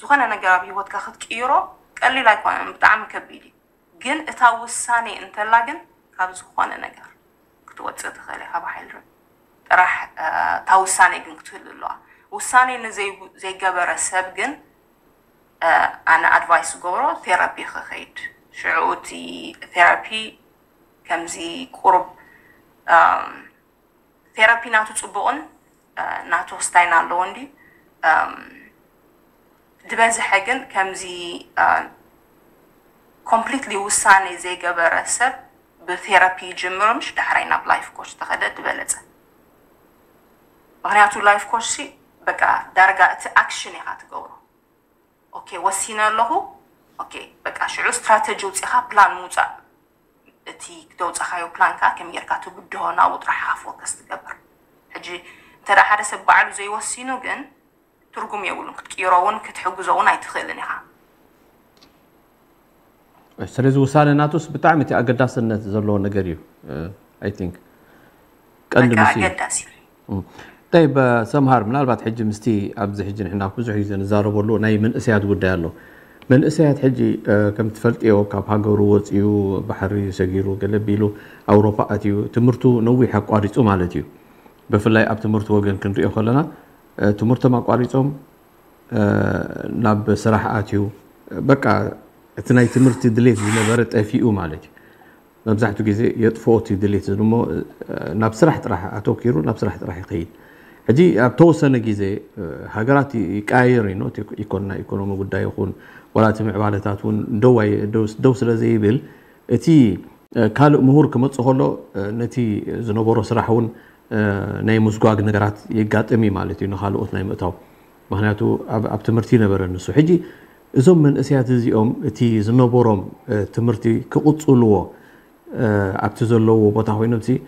ዝኾነ ነገር ኣብ ህይወትካ ክትቅይሮ ቀሊል ኣይኮነን ብጣዕሚ ከቢድ እዩ ግን እታ ውሳኔ እንተላ ግን ካብ ዝኾነ ነገር ክትወፅእ ትኽእል ኢኻ ብሓይሊ ጥራሕ እታ ውሳኔ ግን ክትህሉ ኣለዋ ውሳኔ ንዘይገበረ ሰብ ግን ኣነ advice ገብሮ therapy ክኸይድ ሽዑ እቲ therapy ከምዚ ቁሩብ therapy ናቱ ፅቡቕን ናቱ ክስታይን ኣለዎ እንዲ ዝበዝሐ ግን ከምዚ completely ውሳኔ ዘይገበረ ሰብ ብ therapy ይጅምሮ ምሽ ዳሕራይ ናብ life coach ተኸደ ዝበለፀ ምክንያቱ life coach ሲ በቃ ዳርጋ እቲ action ኢኻ ትገብሮ okay ወሲነ ኣለኹ okay በቃ ሽዑ strategy ውፅኢኻ plan ምውፃእ እቲ ክተውፃኻዮ plan ከዓ ከመይ ጌርካ ትብድሆ ናብኡ ጥራሕ ኢኻ focus ትገብር ሕጂ እንተ ሓደ ሰብ ባዕሉ ዘይወሲኑ ግን ትርጉም የብሉን ክትቅይሮ እውን ክትሕግዞ እውን ኣይትኽእልን ኢኻ ስለዚ ውሳነ ናቱስ ብጣዕሚ እቲ ኣገዳስነት ዘለዎ ነገር እዩ I think ቀንዲ በቃ ምስ እዩ ኣገዳሲ ጠይብ ሰምሃር ምናልባት ሕጂ ምስቲ ኣብዚ ሕጂ ንሕና ብዙሕ ግዜ ንዛረበሉ ናይ መንእሰያት ጉዳይ ኣሎ መንእሰያት ሕጂ ከም ትፈልጥዮ ካብ ሃገሩ ወፅኡ ባሕሪ ሰጊሩ ገለ ቢሉ ኣውሮፓ ኣትዩ ትምህርቱ ነዊሕ ኣቋሪፁ ማለት እዩ ብፍላይ ኣብ ትምህርቲ ወገን ክንሪኦ ከለና ትምህርቶም ኣቋሪፆም ናብ ስራሕ ኣትዩ በቃ እቲ ናይ ትምህርቲ ድሌት ዝነበረ ጠፊኡ ማለት እዩ መብዛሕትኡ ግዜ የጥፍኦ እቲ ድሌት እዚ እሞ ናብ ስራሕ ጥራሕ ኣተኪሩ ናብ ስራሕ ጥራሕ ይኸይድ ሕጂ ኣብ ተወሰነ ግዜ ሃገራት ይቀያየር ዩ ኢኮን ናይ ኢኮኖሚ ጉዳይ ይኹን ወላ እቲ ምዕባለታት እውን ደው ስለ ዘይብል እቲ ካልእ ምሁር ክመፅእ ከሎ ነቲ ዝነበሮ ስራሕ እውን ናይ ምስጓግ ነገራት የጋጥም እዩ ማለት እዩ ንካልኦት ናይ ምእታው ምክንያቱ ኣብ ትምህርቲ ነበረ ንሱ ሕጂ እዞም መንእሰያት እዚኦም እቲ ዝነበሮም ትምህርቲ ክቕፅልዎ ኣብቲ ዘለዎ ቦታ ኮይኖም ሲ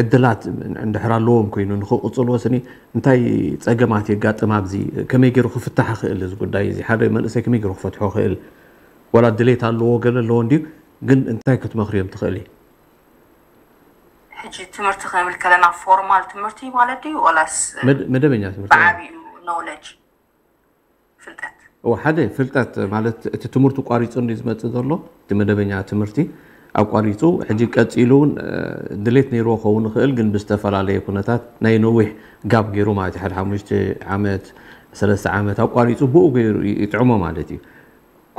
ዕድላት እንድሕር ኣለዎም ኮይኑ ንክቕፅልዎ ስኒ እንታይ ፀገማት የጋጥም ኣብዚ ከመይ ገይሩ ክፍታሕ ክእል እዚ ጉዳይ እዚ ሓደ መንእሰይ ከመይ ገይሩ ክፈትሖ ክእል ዋላ ድሌት ኣለዎ ገለ ኣለዎ እንድዩ ግን እንታይ ክትመኽርዮም ትኽእሊ ሕጂ ትምህርቲ ክንብል ከለና ፎርማል ትምህርቲ ማለት ድዩ ወላስ መደበኛ ትምህርቲ ብዓብዩ ኖውለጅ ፍልጠት ሓደ ፍልጠት ማለት እቲ ትምህርቱ ቋሪፁ እንዲ ዝመፅእ ዘሎ እቲ መደበኛ ትምህርቲ ኣቋሪፁ ሕጂ ቀፂሉ እውን ድሌት ነይርዎ ክኸውን ይኽእል ግን ብዝተፈላለየ ኩነታት ናይ ነዊሕ ጋብ ገይሩ ማለት ሓደ ሓሙሽተ ዓመት ሰለስተ ዓመት ኣቋሪፁ ብኡ ገይሩ ይጥዕሞ ማለት እዩ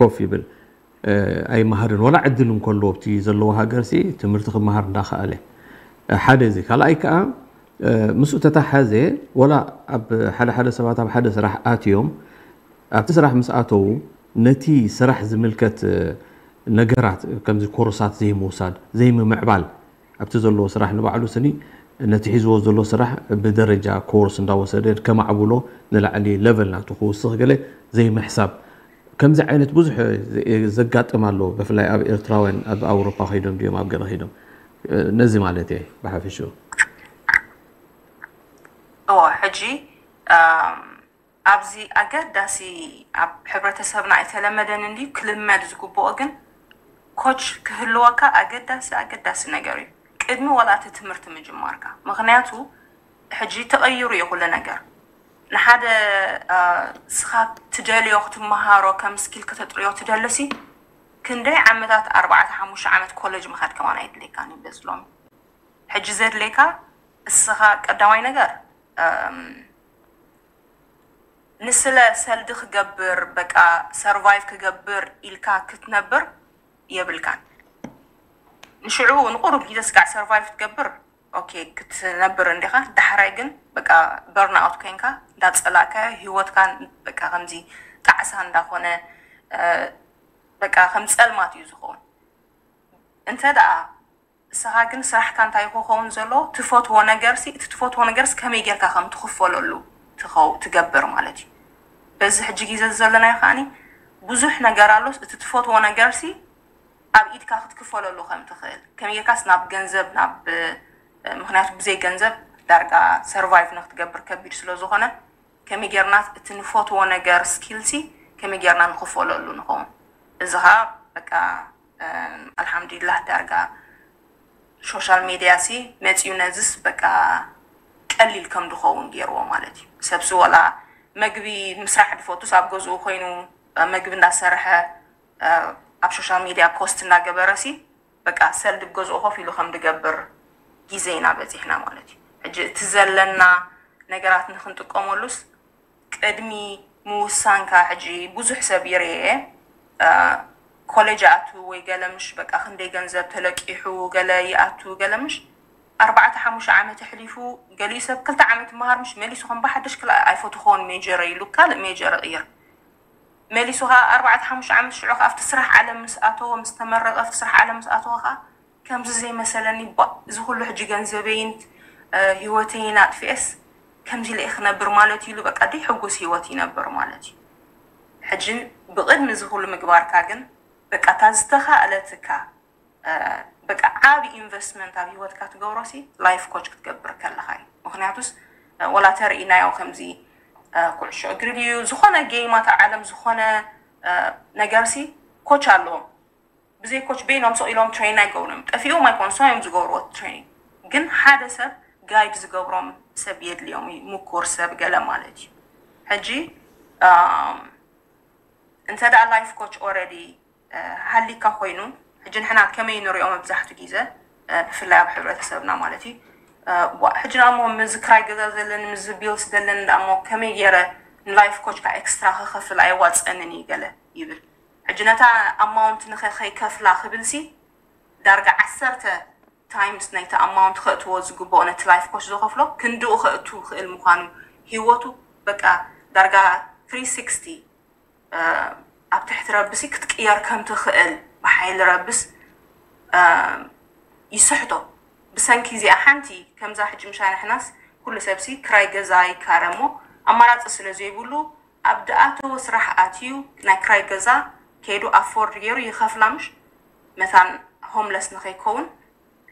ኮፍ ይብል ኣይመሃርን፣ ዋላ ዕድል እንከሎ ኣብቲ ዘለዎ ሃገር ሲ ትምህርቲ ክመሃር እንዳኸኣለ። ሓደ እዚ። ካልኣይ ከዓ ምስኡ ተተሓዘ፣ ወላ ኣብ ሓደ ሓደ ሰባት ኣብ ሓደ ስራሕ ኣትዮም፣ ኣብቲ ስራሕ ምስ ኣተዉ ነቲ ስራሕ ዝምልከት ነገራት፣ ከምዚ ኮርሳት ዘይምውሳድ፣ ዘይምምዕባል፣ ኣብቲ ዘለዎ ስራሕ ንባዕሉ ስኒ ነቲ ሒዝዎ ዘሎ ስራሕ ብደረጃ ኮርስ እንዳወሰደ ከማዕብሎ፣ ንላዕሊ ለቨል ናቱ ክውስኽ ገለ ዘይምሕሳብ፣ ከምዚ ዓይነት ብዙሕ ዘጋጥም ኣሎ። ብፍላይ ኣብ ኤርትራውያን ኣብ ኣውሮፓ ከይዶም ድዮም ኣብ ገለ ከይዶም፣ ነዚ ማለት እየ ብሓፈሽኡ። እዎ ሕጂ እም፣ ኣብዚ ኣገዳሲ ኣብ ሕብረተሰብና ኣይተለመደን እንድዩ ክልመድ ዝግብኦ፣ ግን ኮች ክህልወካ ኣገዳሲ ኣገዳሲ ነገር እዩ። ቅድሚ ዋላ እቲ ትምህርቲ ምጅማርካ፣ ምክንያቱ ሕጂ ተቐይሩ እዩ ኩሉ ነገር። ንሓደ እ፣ ስኻ ትደልዮ ክትመሃሮ ከም ስኪል ከተጥርዮ ትደልሲ ክንደይ ዓመታት ኣርባዕተ ሓሙሽተ ዓመት ኮሌጅ ምኻድ ከማን ኣይድልየካን እዩ በዚ ሎሚ። ሕጂ ዘድልየካ እስኻ ቀዳማይ ነገር እም፣ ንስለ ሰልዲ ክገብር በቃ ሰርቫይቭ ክገብር ኢልካ ክትነብር የብልካን። ንሽዑ ንቁሩብ ግዜ ስጋዕ ሰርቫይቭ ክትገብር ኦኬ ክትነብር እንዲኻ። ዳሕራይ ግን በቃ በርንኣውት ኮይንካ እንዳጸላእካዮ ህይወትካ በቃ ከምዚ ጣዕሳ እንዳኾነ እ፣ በቃ ከም ጸልማት እዩ ዝኸውን። እንተ ደኣ እስኻ ግን ስራሕካ እንታይ ክኸውን ዘሎ ትፈትዎ ነገርሲ፣ እቲ ትፈትዎ ነገርሲ ከመይ ጌርካ ከም ትኽፈለሉ ትኸው ትገብር ማለት እዩ። በዚ ሕጂ ግዜ ዘለናዮ ከዓኒ ብዙሕ ነገር ኣሎስ፣ እቲ ትፈትዎ ነገርሲ ኣብ ኢድካ ክትክፈለሉ ከም ትኽእል፣ ከመይ ጌርካስ ናብ ገንዘብ ናብ እ፣ ምክንያቱ ብዘይ ገንዘብ ዳርጋ ሰርቫይቭ ንክትገብር ከቢድ ስለ ዝኾነ፣ ከመይ ጌርና እቲ ንፈትዎ ነገር ስኪልሲ ከመይ ጌርና ንኽፈለሉ ንኸውን። እዚ ኸዓ በቃ እ፣ ኣልሓምዱሊላህ ዳርጋ ሶሻል ሜድያ ሲ መፂኡ ነዝስ በቃ ቀሊል ከም ዝኸውን ገይርዎ ማለት እዩ። ሰብሲ ወላ መግቢ ምስራሕ ድፈቱስ ኣብ ገዝኡ ኮይኑ እ፣ መግቢ እንዳሰርሐ እ፣ ኣብ ሶሻል ሜድያ ፖስት እንዳገበረ ሲ በቃ ሰልዲ ኣብ ገዝኡ ኮፍ ኢሉ ከም ዝገብር ግዜ ኢና በፂሕና ማለት እዩ። ሕጂ እቲ ዘለና ነገራት ንክንጥቀመሉስ ቅድሚ ምውሳንካ ሕጂ ብዙሕ ሰብ ይርኤ እ፣ ኮሌጅ ኣቱ ወይ ገለ ምሽ በቃ ክንደይ ገንዘብ ተለቂሑ ገለ ይኣቱ ገለ ምሽ ኣርባዕተ ሓሙሽተ ዓመት ኣሕሊፉ ገሊኡ ሰብ ክልተ ዓመት መሃር ምሽ መሊሱ ከም ብሓደሽ ክላ ኣይፈትኾን ሜጀረ ኢሉ ካልእ ሜጀር ይቕይር። መሊሱ ኸዓ ኣርባዕተ ሓሙሽተ ዓመት ሽዑ ኸዓ ኣብቲ ስራሕ ዓለም ምስ ኣተወ ምስ ተመረቐ ኣብቲ ስራሕ ዓለም ምስ ኣተወ ኸዓ ከምዚ ዘይመሰለኒ ባ እዚ ኩሉ ሕጂ ገንዘበይን እ፣ ህይወተይን ኣጥፊኤስ ከምዚ ኢለ ክነብር ማለት ኢሉ በቃ ደይ ሕጉስ ህይወት ይነብር ማለት እዩ። ሕጂ ብቕድሚ እዚ ኩሉ ምግባርካ ግን በቃ እታ ዝተኻእለትካ እ፣ በቃ ዓቢ ኢንቨስትመንት ኣብ ህይወትካ ትገብሮሲ ላይፍ ኮች ክትገብር ከለኻ እዩ። ምክንያቱስ እ፣ ወላ ተርእናዮ ከምዚ እ፣ ኩዕሾ እግሪ ድዩ ዝኾነ ጌማት ኣብ ዓለም ዝኾነ እ፣ ነገርሲ ኮች ኣለዎም። ብዘይ ኮች በይኖም ስቕ ኢሎም ትሬን ኣይገብሩን እዮም። ጠፊኦም ኣይኮኑስ እዮም ዝገብርዎ ትሬኒንግ፣ ግን ሓደ ሰብ ጋይድ ዝገብሮም ሰብ የድልዮም እዩ፣ ምኩር ሰብ ገለ ማለት እዩ። ሕጂ እም፣ እንተ ደኣ ላይፍ ኮች ኦረዲ ሃሊካ ኮይኑ፣ ሕጂ ንሕና ከመይ ንሪኦ መብዛሕቱ ግዜ እ፣ ብፍላይ ኣብ ሕብረተሰብና ማለት እዩ እ፣ ዋ፣ ሕጂ ደኣ እሞ ምዚ ክራይ ገዛ ዘለኒ ምዚ ቢልስ ዘለኒ ደኣ እሞ ከመይ ገይረ ንላይፍ ኮች ካብ ኤክስትራ ክኸፍል ኣየዋፅአንን እዩ ገለ ይብል። ሕጂ ነታ ኣማውንት ንኸ ከይከፍላ ክብልሲ ዳርጋ ዓሰርተ ታይምስ ናይቲ ኣማውንት ከእትዎ ዝግብኦ ነቲ ላይፍ ኮች ዝኸፍሎ ክንድኡ ከእቱ ክእል ምዃኑ ህይወቱ በቃ ዳርጋ ትሪ ሲክስቲ እ፣ ኣብ ትሕቲ ረብሲ ክትቅየር ከም ትኽእል ብሓይሊ ረብስ እ፣ ይስሕቶ። ብሰንኪ እዚኣ ሓንቲ ከምዛ ሕጂ ምሻ ንሕናስ ኩሉ ሰብሲ ክራይ ገዛ ይካረ እሞ ኣማራፂ ስለ ዘይብሉ ኣብ ድኣተወ ስራሕ ኣትዩ ናይ ክራይ ገዛ ከይዱ ኣፎርድ ገይሩ ይኸፍላ ምሽ መታን ሆምለስ ንኸይከውን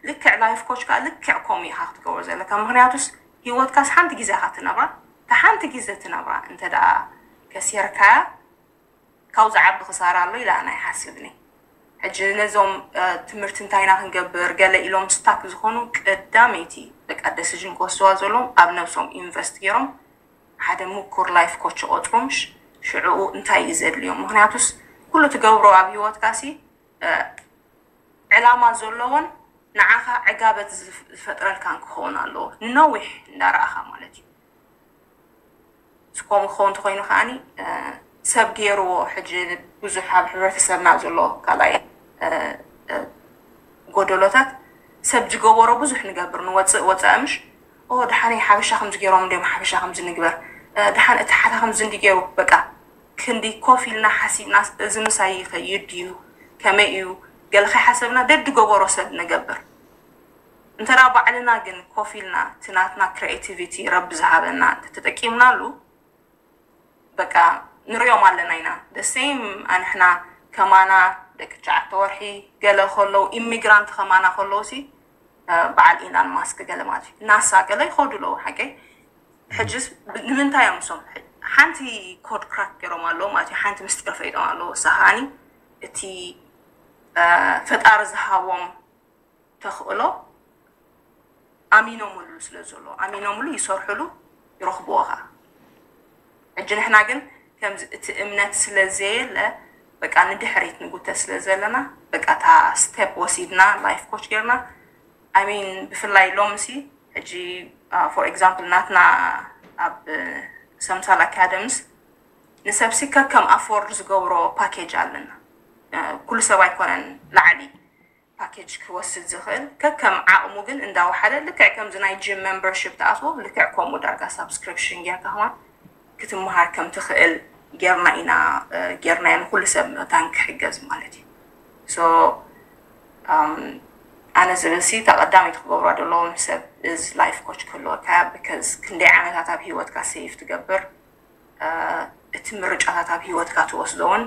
ልክዕ ላይፍ ኮች ከዓ ልክዕ ከምኡ ኢኻ ክትገብሮ ዘለካ። ምክንያቱስ ህይወትካስ ሓንቲ ግዜ ኢኻ ትነብራ። እታ ሓንቲ ግዜ ትነብራ እንተ ደኣ ከሲርካያ ካብኡ ዝዓቢ ክሳራ ኣሎ ኢለ ኣነ ኣይሓስብን እየ። ሕጂ ነዞም እ፣ ትምህርቲ እንታይ ኢና ክንገብር ገለ ኢሎም ስታክ ዝኾኑ ቀዳመይቲ በቃ ደሲዥን ክወስድዋ ዘለዎም ኣብ ነብሶም ኢንቨስት ገይሮም ሓደ ምኩር ላይፍ ኮች ይቆፅሩ ምሽ ሽዕኡ እንታይ እዩ ዘድልዮም። ምክንያቱስ ኩሉ ትገብሮ ኣብ ህይወትካሲ እ፣ ዕላማ ዘለዎን ንዓኻ ዕጋበት ዝፍ- ዝፈጥረልካን ክኸውን ኣለዎ ንነዊሕ እንዳረኣኻ ማለት እዩ። እስኮም ክኸውን እንተኮይኑ ከዓኒ እ፣ ሰብ ገይርዎ። ሕጂ ብዙሕ ኣብ ሕብረተሰብና ዘሎ ካልኣይ ጎደሎታት፣ ሰብ ዝገበሮ ብዙሕ ንገብር። ንወፅእ ወፃኢ ምሽ ኦ ድሓን ሓበሻ ከምዚ ገይሮም እንዲም ሓበሻ ከምዚ ንግበር፣ ድሓን እቲ ሓታ ከምዚ እንዲ ገይሩ። በቃ ክንዲ ኮፍ ኢልና ሓሲብና፣ እዚ ምሳይ ይኸይድ ድዩ፣ ከመይ እዩ፣ ገለ ከይሓሰብና ደድ ገበሮ ሰብ ንገብር። እንተ ባዕልና ግን ኮፍ ኢልና እቲ ናትና ክሪኤቲቪቲ ረቢ ዝሃበና እንተተጠቂምናሉ፣ በቃ ንሪኦም ኣለና ኢና። ደሴም ኣንሕና ከማና ደቂ ትሽዓተ ወርሒ ገለ ከለዉ፣ ኢሚግራንት ከማና ከለዉ ሲ በዓል ኢላን ማስክ ገለ ማለት እዩ፣ ናሳ ገለ ይኸዱ ኣለዉ። ሓቀይ ሕጅስ ንምንታይ እዮም ሶም ሓንቲ ኮድ ክራክ ገይሮም ኣለዉ ማለት እዩ። ሓንቲ ምስጢር ፈይጦም ኣለዉ። ሳሃኒ እቲ ፈጣሪ ዝሃቦም ተኽእሎ ኣሚኖምሉ ስለ ዘሎ፣ ኣሚኖምሉ ይሰርሕሉ፣ ይረኽብዎ ኸዓ። ሕጂ ንሕና ግን ከምዚ እቲ እምነት ስለ ዘየለ፣ በቃ ንድሕሪት ንጉተ ስለ ዘለና፣ በቃ እታ ስቴፕ ወሲድና ላይፍ ኮች ጌርና። ኣይ ሚን ብፍላይ ሎምሲ ሕጂ ፎር ኤግዛምፕል ናትና ኣብ ሰምሳል ኣካደምስ ንሰብሲ ከከም ኣፎርድ ዝገብሮ ፓኬጅ ኣለና። ኩሉ ሰብ ኣይኮነን ላዕሊ ፓኬጅ ክወስድ ዝኽእል፣ ከከም ዓቕሙ ግን እንዳወሓደ፣ ልክዕ ከምዚ ናይ ጂም ሜምበርሺፕ ትኣትዎ፣ ልክዕ ከምኡ ዳርጋ ሳብስክሪፕሽን ጌርካ ከማን ክትመሃር ከም ትኽእል ጌርና ኢና፣ ጌርናዮ ንኩሉ ሰብ መታን ክሕገዝ ማለት እዩ። ሶ ኣነ ዝብል ሲ እታ ቀዳመይቲ ክገብራ ዘለዎም ሰብ እዚ ላይፍ ኮች ክህልወካ፣ ቢካዝ ክንደይ ዓመታት ኣብ ሂወትካ ሴቭ ትገብር፣ እቲ ምርጫታት ኣብ ሂወትካ ትወስዶ እውን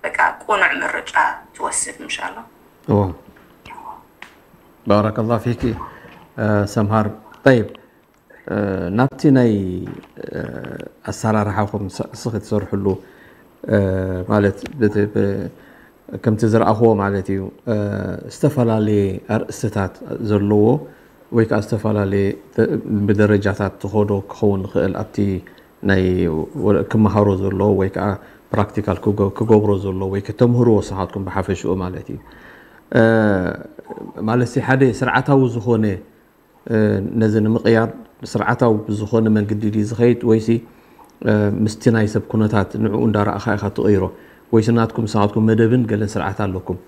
በቃ ቁኑዕ ምርጫ ትወስድ ምሻሎ። እዎ። ባረከላሁ ፊኪ ሰምሃር። ጠይብ፣ ናብቲ ናይ ኣሰራርሓኹም እስኺ ትሰርሕሉ፣ ማለት ከምቲ ዝረኣኽዎ ማለት እዩ፣ ዝተፈላለየ ኣርእስትታት ዘለዎ ወይ ከዓ ዝተፈላለየ ብደረጃታት ትኸዶ ክኸውን ይኽእል፣ ኣብቲ ናይ ክመሃሮ ዘሎ ወይ ከዓ ፕራክቲካል ክገብሮ ዘሎ ወይ ከተምህርዎ ንስኻትኩም ብሓፈሽኡ ማለት እዩ። ማለት ሓደ ስርዓታዊ ዝኾነ ነዚ ንምቕያር ስርዓታዊ ብዝኾነ መንገዲ ድዩ ዝኸይድ ወይሲ ምስቲ ናይ ሰብ ኩነታት ንዕኡ እንዳረኣኻ ኢኻ ትቕይሮ? ወይሲ ናትኩም ንስኻትኩም መደብን ገለን ስርዓት ኣለኩም?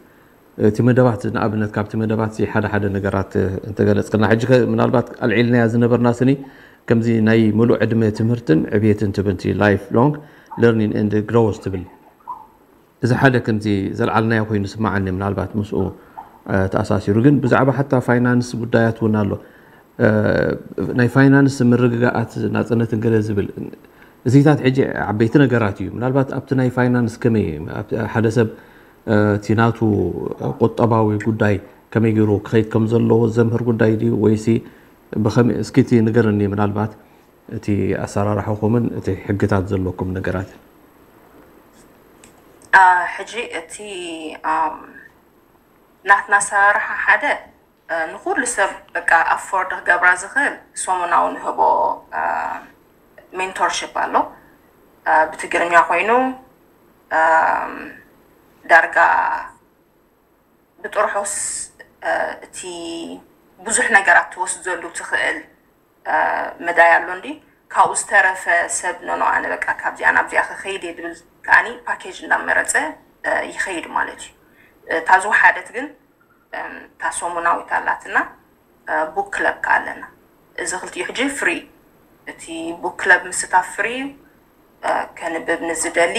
እቲ መደባት ንኣብነት ካብቲ መደባት ሓደ ሓደ ነገራት እንተገለፅክልና። ሕጂ ምናልባት ኣልዒልናያ ዝነበርና ስኒ ከምዚ ናይ ምሉእ ዕድመ ትምህርትን ዕብየትን ትብል፣ ላይፍ ሎንግ ለርኒንግ ኤንድ ግሮውስ ትብል። እዚ ሓደ ከምዚ ዘልዓልናዮ ኮይኑ ስማዓኒ፣ ምናልባት ምስኡ ተኣሳሲሩ። ግን ብዛዕባ ሓታ ፋይናንስ ጉዳያት እውን ኣሎ። ናይ ፋይናንስ ምርግጋኣት ናፅነትን ገለ ዝብል እዚታት ሕጂ ዓበይቲ ነገራት እዩ። ምናልባት ኣብቲ ናይ ፋይናንስ ከመይ ሓደ ሰብ እቲ ናቱ ቁጠባዊ ጉዳይ ከመይ ገይሩ ክኸይድ ከም ዘለዎ ዘምህር ጉዳይ ድዩ ወይሲ ብኸመይ? እስኪ እቲ ንገረኒ ምናልባት እቲ ኣሰራርሓኹምን እቲ ሕግታት ዘለኩም ነገራትን። ሕጂ እቲ ናትና ኣሰራርሓ ሓደ ንኩሉ ሰብ በቃ ኣፎርድ ክገብራ ዝኽእል ሰሙናዊ ንህቦ ሜንቶርሽፕ ኣሎ። ብትግርኛ ኮይኑ ዳርጋ ብጥርሑስ እቲ ብዙሕ ነገራት ትወስደሉ ትኽእል መዳይ ኣሎ እንዲ። ካብኡ ዝተረፈ ሰብ ኖኖ ኣነ በቃ ካብዚኣ ናብዚኣ ክኸይድ እየ ዝብል ከዓኒ ፓኬጅ እንዳመረፀ ይኸይድ ማለት እዩ። እታ ዝወሓደት ግን እታ ሰሙናዊት ኣላትና፣ ቡክ ክለብ ከ ኣለና። እዚ ክልቲኡ ሕጂ ፍሪ፣ እቲ ቡክ ክለብ ምስታፍ ፍሪ እዩ። ከንብብ ንዝደሊ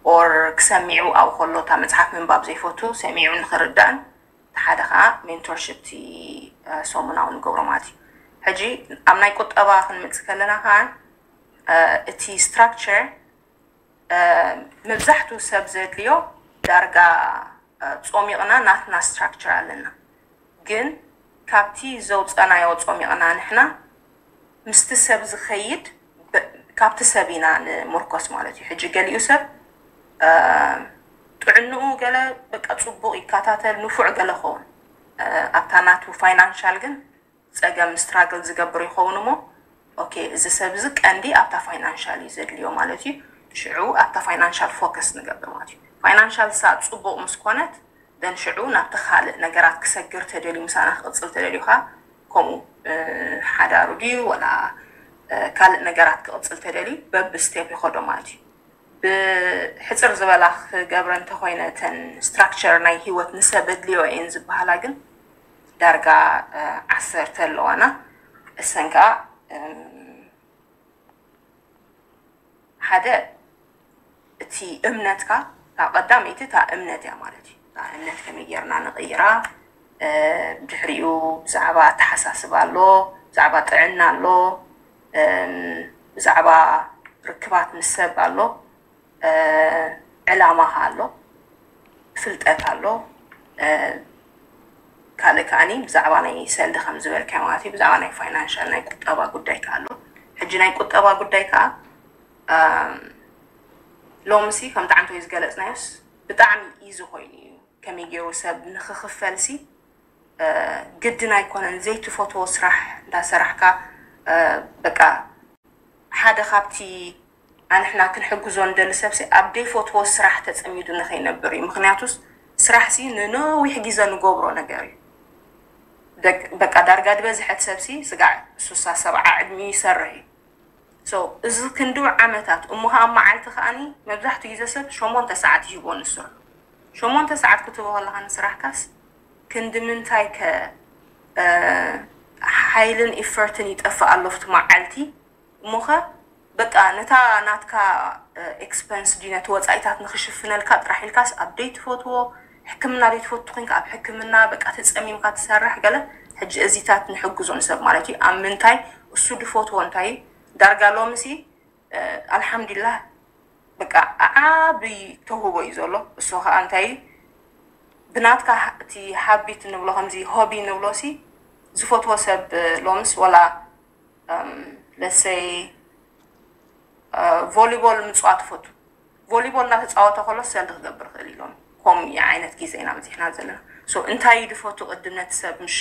ኦር ክሰሚዑ ኣብኡ ከሎ እታ መፅሓፍ ምንባብ ዘይፈቱ ሰሚዑ ንክርዳእን፣ እቲ ሓደ ከዓ ሜንቶርሽፕ እቲ ሰሙናዊ ንገብሮ ማለት እዩ። ሕጂ ኣብ ናይ ቁጠባ ክንመፅእ ከለና ከዓ እቲ ስትራክቸር መብዛሕትኡ ሰብ ዘድልዮ ዳርጋ ጾሚቕና ናትና ስትራክቸር ኣለና። ግን ካብቲ ዘውፀናዮ ጾሚቕና ንሕና ምስቲ ሰብ ዝኸይድ፣ ካብቲ ሰብ ኢና ንምርኮስ ማለት እዩ። ሕጂ ገሊኡ ሰብ ጥዕንኡ ገለ በቃ ፅቡቕ ይከታተል፣ ንፉዕ ገለ ኸውን፣ ኣብታ ናቱ ፋይናንሻል ግን ፀገም ስትራግል ዝገብር ይኸውን እሞ፣ ኦኬ፣ እዚ ሰብ እዚ ቀንዲ ኣብታ ፋይናንሻል እዩ ዘድልዮ ማለት እዩ። ሽዑ ኣብታ ፋይናንሻል ፎከስ ንገብር ማለት እዩ። ፋይናንሻል ሳ ፅቡቕ ምስ ኮነት፣ ደን ሽዑ ናብቲ ካልእ ነገራት ክሰግር ተደልዩ፣ ምሳና ክቕፅል ተደልዩ ኸዓ ከምኡ ሓዳሩ ድዩ ወላ ካልእ ነገራት ክቕፅል ተደልዩ በቢ ስቴፕ ይኸዶ ማለት እዩ። ብሕፅር ዝበላ ክገብረ እንተኮይነ፣ እተን ስትራክቸር ናይ ሂወት ንሰብ ኣድልዮ እየን ዝበሃላ ግን ዳርጋ ዓሰርተ ኣለዋና። እሰን ከዓ ሓደ፣ እቲ እምነትካ፣ እታ ቀዳመይቲ እታ እምነት እያ ማለት እዩ። እታ እምነት ከመይ ጌርና ንቕይራ? ብድሕሪኡ ብዛዕባ ኣተሓሳስባ ኣሎ፣ ብዛዕባ ጥዕና ኣሎ፣ ብዛዕባ ርክባት ምስ ሰብ ኣሎ፣ ዕላማኻ ኣሎ፣ ፍልጠት ኣሎ። ካልእ ከዓኒ ብዛዕባ ናይ ሰልዲ ከም ዝበልካዮ ማለት እዩ፣ ብዛዕባ ናይ ፋይናንሻል ናይ ቁጠባ ጉዳይ ከዓ ኣሎ። ሕጂ ናይ ቁጠባ ጉዳይ ከዓ ሎምሲ ከምቲ ዓንተወይ ዝገለፅናዮስ ብጣዕሚ ኢዚ ኮይኑ እዩ። ከመይ ገይሩ ሰብ ንክኽፈልሲ ግድን ኣይኮነን። ዘይትፈትዎ ስራሕ እንዳሰራሕካ በቃ ሓደ ካብቲ ኣንሕና ክንሕግዞ እንደሊ ሰብሲ ኣብ ደይፈትዎ ስራሕ ተፀሚዱ ንኸይነብር እዩ። ምክንያቱስ ስራሕሲ ንነዊሕ ግዜ ንገብሮ ነገር እዩ። በቃ ዳርጋ ዝበዝሐት ሰብሲ ስጋዕ ሱሳ ሰብዓ ዕድሚኡ ይሰርሕ እዩ። እዚ ክንድኡ ዓመታት እሞ ከዓ ኣብ መዓልቲ ከዓኒ መብዛሕትኡ ግዜ ሰብ ሸሞንተ ሰዓት ይህቦ ንስርሑ። ሸሞንተ ሰዓት ክትህቦ ከለካ ንስራሕካስ ክንዲ ምንታይ ከ ሓይልን ኢፈርትን ይጠፍእ ኣሎ ኣብቲ መዓልቲ። እሞኸ በቃ ነታ ናትካ ኤክስፐንስ ዲ ነቲ ወፃኢታት ንክሽፍነልካ ጥራሕ ኢልካስ ኣብ ደይ ትፈትዎ ሕክምና ደይ ትፈቱ ኮንካ ኣብ ሕክምና በቃ ተፀሚምካ ትሰርሕ ገለ። ሕጂ እዚታት ንሕግዞ ንሰብ ማለት እዩ። ኣብ ምንታይ እሱ ድፈትዎ እንታይ እዩ? ዳርጋ ሎምሲ ኣልሓምዱሊላህ በቃ ዓብይ ተውህቦ እዩ ዘሎ። እሱ ከዓ እንታይ እዩ? ብናትካ እቲ ሃቢት ንብሎ ከምዚ ሆቢ ንብሎ ሲ ዝፈትዎ ሰብ ሎምስ ወላ ለሰይ ቮሊቦል ምፅዋት ትፈቱ። ቮሊቦል እናተፃወተ ከሎ ሰልዲ ክገብር ክእል ኢሎም። ከምኡ ዓይነት ግዜ ኢና በፂሕና ዘለና። ሶ እንታይ እዩ ድፈቱ ቅድም ነቲ ሰብ ምሽ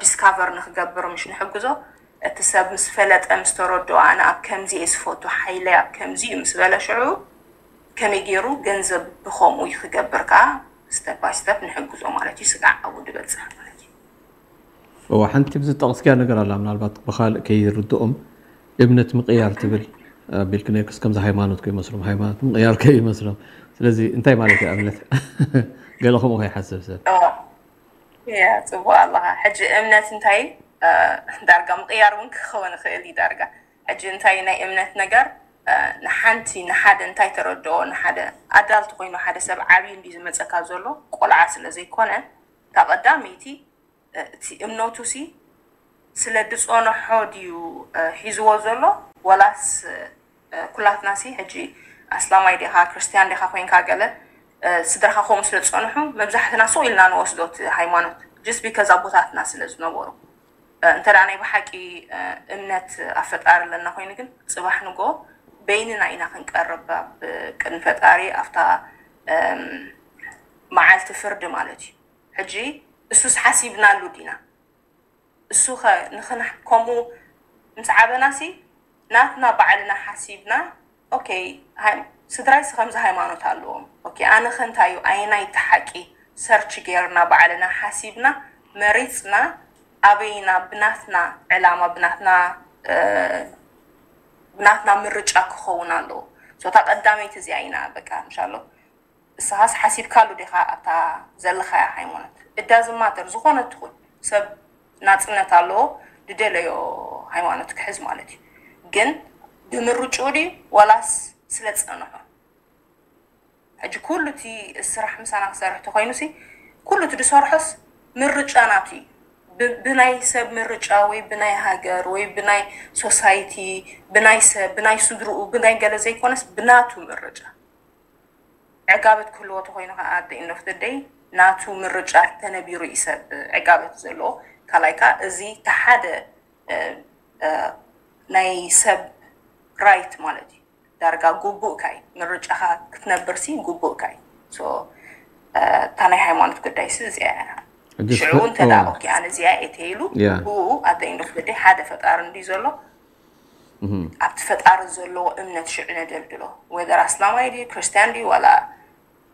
ዲስካቨር ንክገብር ምሽ ንሕግዞ። እቲ ሰብ ምስ ፈለጠ ምስ ተረድኦ ኣነ ኣብ ከምዚ እየ ዝፈቱ ሓይለይ ኣብ ከምዚ እዩ ምስ በለ ሽዑ ከመይ ገይሩ ገንዘብ ብከምኡ እዩ ክገብር ከዓ ስተፕ ባይ ስተፕ ንሕግዞ ማለት እዩ። ስጋዕ ኣብኡ ድበፅሕ ማለት እዩ። እዋ ሓንቲ ብዝጠቕስክያ ነገር ኣላ ምናልባት ብካልእ ከይርድኦም እምነት ምቕያር ትብል ኣቢልክነክስ ከምዚ ሃይማኖት ከይመስሎም ሃይማኖት ምቕያር ከይመስሎም። ስለዚ እንታይ ማለት እዩ ኣብነት ገለ ከምኡ ከይሓስብ ሰብ ያ ጽቡቅ ኣለኻ። ሕጂ እምነት እንታይ ዳርጋ ምቕያር እውን ክኸውን ይኽእል እዩ። ዳርጋ ሕጂ እንታይ ናይ እምነት ነገር ንሓንቲ ንሓደ እንታይ ተረድኦ ንሓደ ኣዳልቲ ኮይኑ ሓደ ሰብ ዓብዩ እንዲ ዝመፀካ ዘሎ ቆልዓ ስለ ዘይኮነ እታ ቀዳመይቲ እቲ እምነቱ ሲ ስለ ድፀንሖ ድዩ ሒዝዎ ዘሎ ወላስ ኩላትና ሲ ሕጂ ኣስላማይ ዲኻ ክርስትያን ዲኻ ኮይንካ ገለ ስድራኻ ከምኡ ስለ ዝፀንሑ መብዛሕትና ስቕ ኢልና ንወስዶ እቲ ሃይማኖት just because ኣቦታትና ስለ ዝነበሩ እንተ ናይ ብሓቂ እምነት ኣብ ፈጣሪ ኣለና ኮይኑ ግን ፅባሕ ንጎ በይንና ኢና ክንቀርብ ኣብ ቅድሚ ፈጣሪ ኣብታ መዓልቲ ፍርዲ ማለት እዩ። ሕጂ እሱስ ሓሲብናሉ ዲና? እሱ ኸ ንኽና ከምኡ ምስ ዓበናሲ ናትና ባዕልና ሓሲብና okay ስድራይስ ከምዚ ሃይማኖት ኣለዎም okay ኣነ ኸ እንታይ እዩ ኣየናይ እቲ ሓቂ ሰርች ጌርና ባዕልና ሓሲብና መሪፅና ኣበይና ብናትና ዕላማ ብናትና ብናትና ምርጫ ክኸውን ኣለዎ። ሶታ ቀዳመይቲ እዚኣ ኢና በቃ እንሻሎ እስኻስ ሓሲብካሉ ዲኻ ኣብታ ዘለኻያ ሃይማኖት እዳ ዝማተር ዝኾነ ትኹን ሰብ ናፅነት ኣለዎ ድደለዮ ሃይማኖት ክሕዝ ማለት እዩ። ግን ብምርጭኡ ድዩ ዋላስ ስለ ዝፀንሖ? ሕጂ ኩሉ እቲ ስራሕ ምሳና ክሰርሕ ተኮይኑ ሲ ኩሉ እቲ ዝሰርሖስ ምርጫ ናቱ እዩ። ብናይ ሰብ ምርጫ ወይ ብናይ ሃገር ወይ ብናይ ሶሳይቲ ብናይ ሰብ ብናይ ስድርኡ ብናይ ገለ ዘይኮነስ ብናቱ ምርጫ ዕጋበት ክህልዎ ተኮይኑ ከዓ at the end of the day ናቱ ምርጫ ተነቢሩ እዩ ሰብ ዕጋበት ዘለዎ። ካልኣይ ከዓ እዚ ተሓደ ናይ ሰብ ራይት ማለት እዩ። ዳርጋ ግቡእካ እዩ ምርጫኻ ክትነብር ሲ ግቡእካ እዩ። እታ ናይ ሃይማኖት ጉዳይ ሲ እዚኣ እያ። ሽዑ እንተ ደኣ ኦኬ ኣነ እዚኣ እየ ተይሉ ብኡ at the end of the day ሓደ ፈጣሪ እንድዩ ዘሎ ኣብቲ ፈጣሪ ዘለዎ እምነት ሽዑ ነደልድሎ whether ኣስላማይ ድዩ ክርስትያን ድዩ ዋላ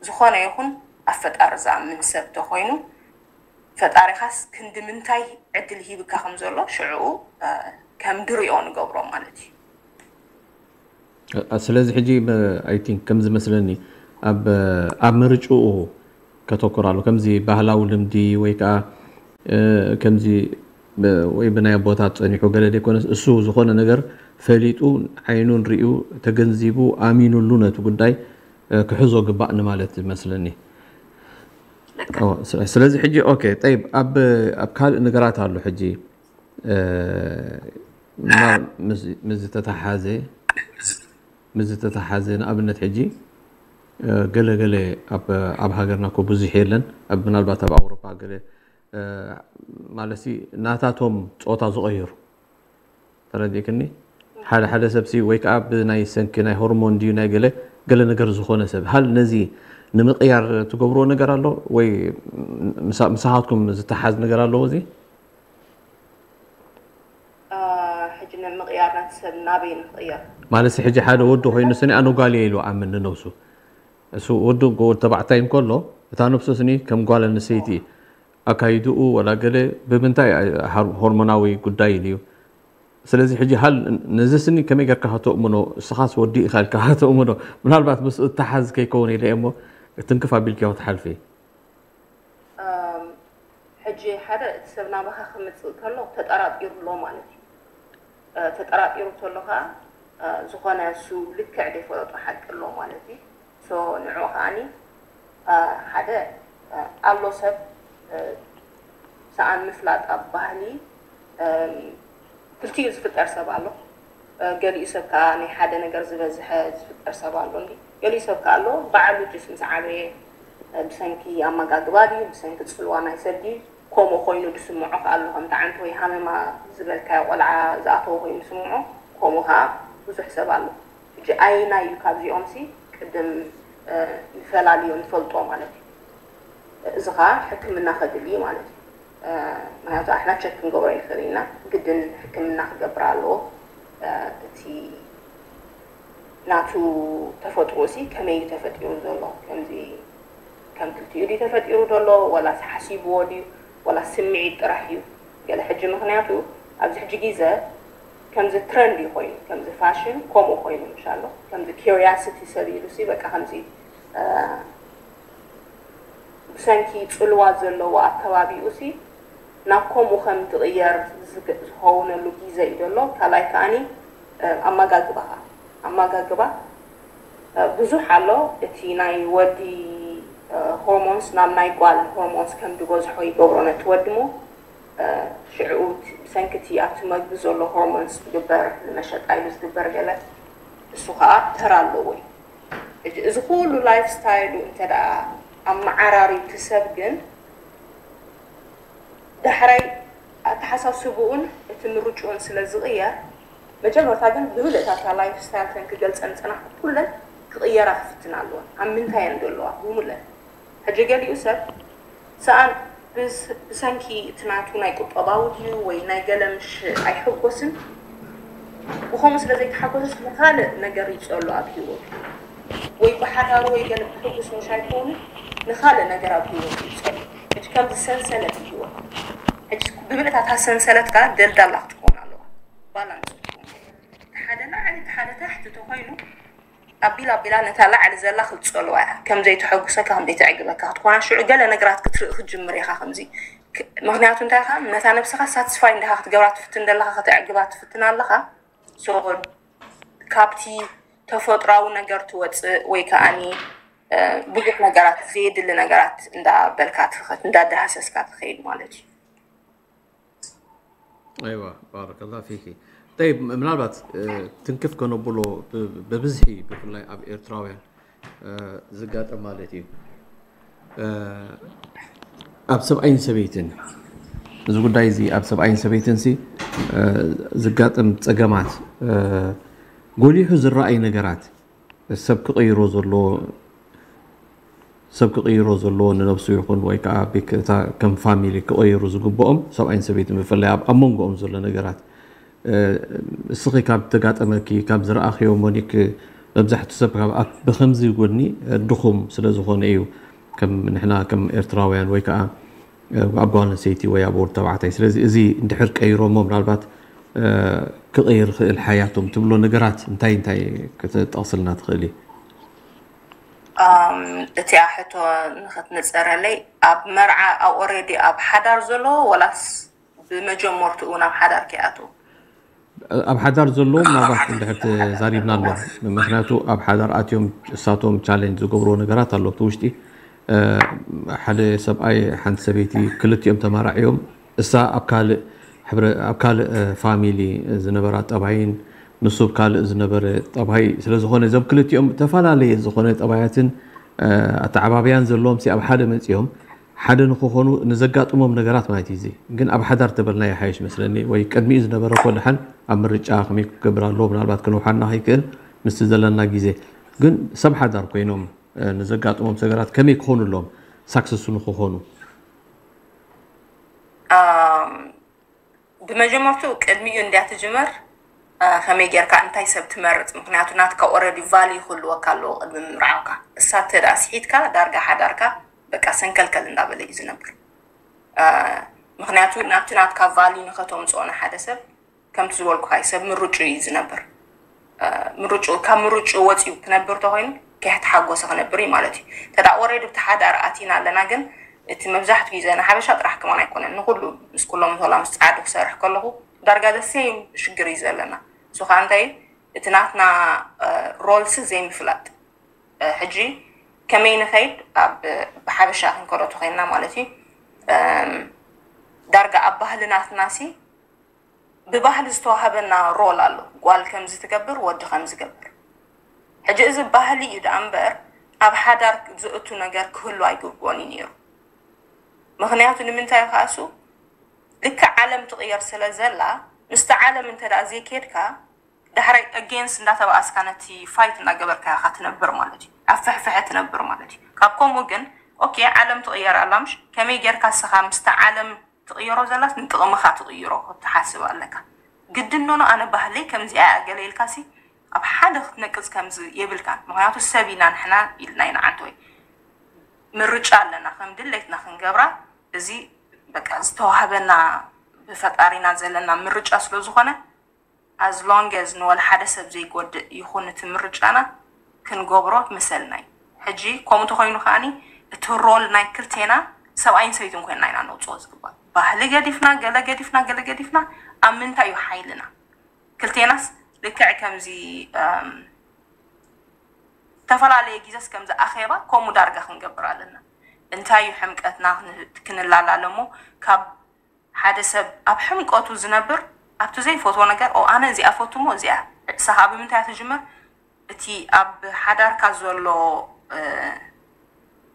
ዝኾነ ይኹን ኣብ ፈጣሪ ዝኣምን ሰብ ተኾይኑ ፈጣሪኻስ ክንዲ ምንታይ ዕድል ሂብካ ከም ዘሎ ሽዑ ከም ድሪኦ ንገብሮ ማለት እዩ። ስለዚ ሕጂ I think ከም ዝመስለኒ ኣብ ኣብ ምርጭኡ ከተኩር ኣሎ። ከምዚ ባህላዊ ልምዲ ወይ ከዓ ከምዚ ወይ ብናይ ኣቦታት ፀኒሑ ገለ ዘይኮነስ፣ እሱ ዝኾነ ነገር ፈሊጡ ዓይኑን ሪኡ ተገንዚቡ ኣሚኑሉ ነቲ ጉዳይ ክሕዞ ግባእ ንማለት ይመስለኒ። ስለዚ ሕጂ ኦኬ ጠይብ፣ ኣብ ካልእ ነገራት ኣሎ ሕጂ ምስ ዝተተሓዘ ምስ ዝተተሓዘ ንኣብነት ሕጂ ገለ ገለ ኣብ ሃገርና እኮ ብዙሕ የለን፣ ምናልባት ኣብ ኣውሮፓ ገለ ማለት ናታቶም ፆታ ዝቐይሩ፣ ተረዲእክኒ? ሓደ ሓደ ሰብሲ ወይ ከዓ ብናይ ሰንኪ ናይ ሆርሞን ድዩ ናይ ገለ ገለ ነገር ዝኾነ ሰብ፣ ሃል ነዚ ንምቕያር ትገብርዎ ነገር ኣሎ ወይ ምሳኻትኩም ዝተሓዝ ነገር ኣለዎ እዚ? ሕጂ ንምቕያር ነቲ ሰብ ናበይ ንኽቕየር? ማለት ሕጂ ሓደ ወዲ ኮይኑ ስኒ ኣነ ጓል እየ ኢሉ ኣምን ንነብሱ፣ እሱ ወዲ ተባዕታይ እንከሎ እታ ነብሱ ስኒ ከም ጓል ኣንስተይቲ ኣካይድኡ ወላ ገለ ብምንታይ ሆርሞናዊ ጉዳይ ኢሉ እዩ። ስለዚ ሕጂ ሃል ነዚ ስኒ ከመይ ጌርካ ከተእምኖ፣ እስኻስ ወዲ ኢኻ ኢልካ ከተእምኖ፣ ምናልባት ምስኡ እተሓዝ ከይከውን ኢለ እሞ ትንክፍ ኣቢልክዮ ክትሓልፊ። ሕጂ ሓደ እቲ ሰብ ናባኻ ክምፅእ ከሎ ተጠራጢሩ ኣሎ ማለት እዩ። ተጠራጢሩ ከሎ ከዓ ዝኾነ እሱ ልክዕ ዘይፈለጦ ሓቂ ኣሎ ማለት እዩ። ንዑ ከዓኒ ሓደ ኣሎ ሰብ ሰኣን ምፍላጥ ኣብ ባህሊ ክልቲኡ ዝፍጠር ሰብ ኣሎ። ገሊኡ ሰብ ከዓ ናይ ሓደ ነገር ዝበዝሐ ዝፍጠር ሰብ ኣሎ። ገሊኡ ሰብ ከዓ ኣሎ ባዕሉ ጅስ ምስ ዓበየ ብሰንኪ ኣመጋግባ ድዩ ብሰንኪ ፅልዋ ናይ ሰብ ድዩ ከምኡ ኮይኑ ዝስምዖ ከዓ ኣሎ። ከምቲ ዓንተ ወይ ሃመማ ዝበልካዮ ቆልዓ ዝኣተወ ኮይኑ ዝስምዖ ከምኡ ከዓ ብዙሕ ሰብ ኣሎ። ሕጂ ኣየናይ እዩ ካብዚኦም ሲ ቅድም ንፈላልዮ ንፈልጦ ማለት እዩ። እዚ ከዓ ሕክምና ከድሊ ማለት እዩ። ምክንያቱ ኣሕና ቸክ ክንገብሮ ይንክእል ኢና፣ ግድን ሕክምና ክገብር ኣለዎ። እቲ ናቱ ተፈጥሮ ሲ ከመይ እዩ ተፈጢሩ ዘሎ? ከምዚ ከም ክልቲኡ ድዩ ተፈጢሩ ዘሎ ወላስ ሓሲብዎ ድዩ ወላ ስምዒት ጥራሕ እዩ? ገለ ሕጂ ምክንያቱ ኣብዚ ሕጂ ግዘ ከምዚ ትረንድ እዩ ኮይኑ ከምዚ ፋሽን ከምኡ ኮይኑ ምሻሎ ከምዚ ኪሪያሲቲ ሰብ ኢሉ ሲ በቃ ከምዚ ብሰንኪ ፅልዋ ዘለዎ ኣከባቢኡ ሲ ናብ ከምኡ ከም ዝቕየር ዝኸውነሉ ግዘ እዩ ዘሎ። ካልኣይ ከዓኒ ኣመጋግባኻ ኣመጋግባ ብዙሕ ኣሎ። እቲ ናይ ወዲ ሆርሞንስ ናብ ናይ ጓል ሆርሞንስ ከም ዝበዝሖ ይገብሮ ነቲ ወዲ ሞ ሽዕኡ ብሰንኪ እቲ ኣብቲ መግቢ ዘሎ ሆርሞንስ ዝግበር ንመሸጣ ኢሉ ዝግበር ገለ እሱ ከዓ ተራ ኣለዎ እዩ። እዚ ኩሉ ላይፍ ስታይሉ እንተ ኣመዓራሪ እቲ ሰብ ግን ዳሕራይ ኣተሓሳስብኡን እቲ ምርጭኡን ስለ ዝቕየር መጀመርታ ግን ብምልእታ እታ ላይፍ ስታይል ተን ክገልፀን ዝፀናሕኩ ኩለን ክቕየራ ክፍትን ኣለወን። ኣብ ምንታይ እየን ዘለዋ ብምለን ሕጂ ገሊኡ ሰብ ሰኣን ብሰንኪ እቲ ናቱ ናይ ቁጠባዊ ድዩ ወይ ናይ ገለ ምሽ ኣይሕጎስን ብኸምኡ ስለ ዘይተሓጎሰስ ንካልእ ነገር ይፀሉ ኣብ ህይወቱ ወይ ብሓዳሩ ወይ ገለ ብሕጉስ ምሽ ኣይከውንን ንካልእ ነገር ኣብ ህይወቱ ይፀሉ። ሕጂ ከምዚ ሰንሰለት እዩ ህይወት። ሕጂ ብምልእታ እታ ሰንሰለት ከዓ ደልዳላ ክትከውን ኣለዋ። ባላንስ ክትከውን እቲ ሓደ ላዕሊ እቲ ሓደ ታሕቲ ተኮይኑ ኣቢላ ኣቢላ ነታ ላዕሊ ዘላ ክትፀልዋ እያ። ከም ዘይተሐጉሰካ ከም ዘይተዕግበካ ክትኮና ሽዑ ገለ ነገራት ክትርኢ ክትጅምር ኢኻ። ከምዚ ምክንያቱ እንታይ ኢኻ ነታ ነብስኻ ሳትስፋይ እንዳኻ ክትገብራ ትፍትን ደለኻ ከተዕግባ ትፍትን ኣለኻ። ሶ ካብቲ ተፈጥራዊ ነገር ትወፅእ ወይ ከዓኒ ብዙሕ ነገራት ዘየድሊ ነገራት እንዳበልካ ትኸት እንዳዳሃሰስካ ትኸይድ ማለት እዩ። ኣይዋ ባረከላ ፊኪ። ጠይብ ምናልባት ትንክፍ ከነብሎ ብብዝሒ ብፍላይ ኣብ ኤርትራውያን ዝጋጠም ማለት እዩ። ኣብ ሰብኣይን ሰበይትን እዚ ጉዳይ እዚ ኣብ ሰብኣይን ሰበይትን ሲ ዝጋጠም ፀገማት ጎሊሑ ዝረኣይ ነገራት ሰብ ክቕይሮ ዘለዎ ሰብ ክቕይሮ ዘለዎ ንነብሱ ይኹን ወይ ከዓ ቤክእታ ከም ፋሚሊ ክቐይሩ ዝግብኦም ሰብኣይን ሰበይትን ብፍላይ ኣብ ኣብ መንጎኦም ዘሎ ነገራት እስኺ ካብ ተጋጠመኪ ካብ ዝረኣኽዮ ሞኒክ መብዛሕቱ ሰብ ካብ ኣብ ብከምዚ ጎኒ ድኹም ስለ ዝኾነ እዩ ከም ንሕና ከም ኤርትራውያን ወይ ከዓ ኣብ ጓል ኣንስተይቲ ወይ ኣብ ወዲ ተባዕታይ ስለዚ እዚ እንድሕር ቀይሮሞ ምናልባት ክቕይር ክእል ሓያቶም ትብሎ ነገራት እንታይ እንታይ ክትጠቕስልና ትኽእል እዩ? ኣም፣ እቲኣ ሕቶ ንኽትንጸረለይ ኣብ መርዓ ኣብ ኦሬዲ ኣብ ሓዳር ዘሎ ወላስ ብመጀመርትኡ ናብ ሓዳር ከይኣትዉ? ኣብ ሓዳር ዘሎ ምናልባት እንድሕር ተዛሪብና ኣሎ። ምክንያቱ ኣብ ሓዳር ኣትዮም እሳቶም ቻሌንጅ ዝገብርዎ ነገራት ኣሎ። ኣብቲ ውሽጢ ሓደ ሰብኣይ ሓንቲ ሰበይቲ ክልቲኦም ተማራዕዮም እሳ ኣብ ካልእ ኣብ ካልእ ፋሚሊ ዝነበራ ጠባይን ንሱ ኣብ ካልእ ዝነበረ ጠባይ ስለዝኾነ እዞም ክልቲኦም ተፈላለየ ዝኾነ ጠባያትን ኣተዓባብያን ዘለዎም ሲ ኣብ ሓደ መፂኦም ሓደ ንክኾኑ ንዘጋጥሞም ነገራት ማለት እዩ። እዚ ግን ኣብ ሓዳር ተበልና ይሓይሽ መስለኒ፣ ወይ ቅድሚኡ ዝነበረ ኮ ደሓን ኣብ ምርጫ ከመይ ክገብር ኣለዎ ምናልባት ክንውሓና ከይክእል ምስቲ ዘለና ግዜ ግን ሰብ ሓዳር ኮይኖም ንዘጋጥሞም ሰገራት ከመይ ክኾኑ ኣለዎም ሳክሰሱ ንክኾኑ? ብመጀመርቱ ቅድሚኡ እንድያ ትጅመር። ከመይ ጌርካ እንታይ ሰብ ትመርፅ? ምክንያቱ ናትካ ኦረዲ ቫሊ ክህልወካ ኣለዎ ቅድሚ ምምርዓውካ። እሳ እንተ ደኣ ስሒትካ ዳርጋ ሓዳርካ በቃ ሰንከልከል እንዳበለ እዩ ዝነብር። ምክንያቱ ናብቲ ናትካ ቫሊ ንኸተምፅኦ ንሓደ ሰብ ከምቲ ዝበልኩካ እዩ፣ ሰብ ምርጩ እዩ ዝነብር። ምርጩ ካብ ምርጩ ወፂኡ ክነብር ተኮይኑ ከይተሓጎሰ ክነብር እዩ ማለት እዩ። ተዳ ኦረዲ ብቲ ሓዳር ኣቲና ኣለና፣ ግን እቲ መብዛሕትኡ ግዜ ንሓበሻ ጥራሕ ከማን ኣይኮነን፣ ንኩሉ ምስ ኩሎም ቶላ ምስ ፃዓዱ ክሰርሕ ከለኹ ዳርጋ ዘሴም ሽግር እዩ ዘለና። እሱ ከዓ እንታይ እቲ ናትና ሮልስ ዘይምፍላጥ። ሕጂ ከመይ ንኸይድ ኣብ ብሓበሻ ክንከዶ ተኮይንና ማለት እዩ። ዳርጋ ኣብ ባህሊ ናትና ሲ ብባህሊ ዝተዋህበና ሮል ኣሎ። ጓል ከምዚ ትገብር፣ ወዲ ከምዚ ገብር። ሕጂ እዚ ባህሊ እዩ ደኣ እምበር ኣብ ሓዳር ዝእቱ ነገር ክህሉ ኣይግብኦን እዩ ነይሩ። ምክንያቱ ንምንታይ ከኣሱ ልክዕ ዓለም ትቕየር ስለ ዘላ ምስቲ ዓለም እንተ ደኣ ዘይኬድካ ዳሕራይ ኣጌንስ እንዳተባኣስካ ነቲ ፋይት እንዳገበርካ ኢኻ ትነብር ማለት እዩ። ኣብ ፍሕፍሐ ትነብር ማለት እዩ። ካብ ከምኡ ግን ኦኬ ዓለም ትቕየር ኣላ ምሽ ከመይ ጌርካ እስኻ ምስቲ ዓለም ትቕየሮ ዘላስ ንጥቕምኻ ትቕይሮ ክትሓስብ ኣለካ። ግድን ኖኖ ኣነ ባህለይ ከምዚኣ እያ ገለ ኢልካ ሲ ኣብ ሓደ ክትነቅጽ ከምዚ የብልካን። ምክንያቱ ሰብ ኢና ንሕና ኢልና ኢና ዓንተወይ ምርጫ ኣለና ከም ድሌትና ክንገብራ። እዚ በቃ ዝተዋህበና ብፈጣሪና ዘለና ምርጫ ስለ ዝኾነ as long as ንወላ ሓደ ሰብ ዘይጎድእ ይኹን እቲ ምርጫና ክንገብሮ ምሰልና እዩ። ሕጂ ከምኡ ተኮይኑ ከዓኒ እቲ ሮል ናይ ክልቴና ሰብኣይን ሰበይትን ኮይንና ኢና ነውፅኦ ዝግባእ። ባህሊ ገዲፍና ገለ ገዲፍና ገለ ገዲፍና ኣብ ምንታይ እዩ ሓይልና? ክልቴናስ ልክዕ ከምዚ ዝተፈላለየ ግዜስ ከምዚ ኣኼባ ከምኡ ዳርጋ ክንገብር ኣለና። እንታይ እዩ ሕምቀትና ክንላላለ እሞ ካብ ሓደ ሰብ ኣብ ሕምቀቱ ዝነብር ኣብቲ ዘይፈትዎ ነገር ኦ ኣነ እዚኣ ፈቱ እሞ እዚኣ እሳኻ ብምንታይ ትጅምር? እቲ ኣብ ሓዳርካ ዘሎ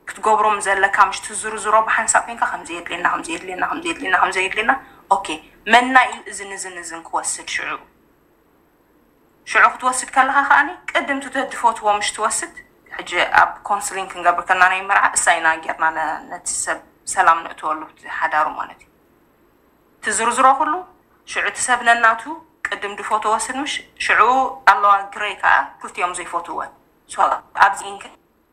ክትገብሮም ዘለካ ምሽ ትዝርዝሮ ብሓንሳብ ኮይንካ ከምዚ የድልየና ከምዚ የድልየና ከምዚ የድልየና ከምዚ የድልየና ኦኬ መና እዩ እዝን እዝን እዝን ክወስድ ሽዑ ሽዑ ክትወስድ ከለኻ ከዓኒ ቅድም ትተድፈትዎ ምሽ ትወስድ። ሕጂ ኣብ ኮንስሊንግ ክንገብር ከና ናይ መርዓ እሳ ኢና ጌርና ነቲ ሰብ ሰላም ንእትወሉ ሓዳሩ ማለት እዩ። ትዝርዝሮ ኩሉ ሽዑ እቲ ሰብ ነናቱ ቅድም ድፈትዎ ወስድ ምሽ ሽዑ ኣለዋ ግረይ ከዓ ክልቲኦም ዘይፈትወን ኣብዚ ኢንክ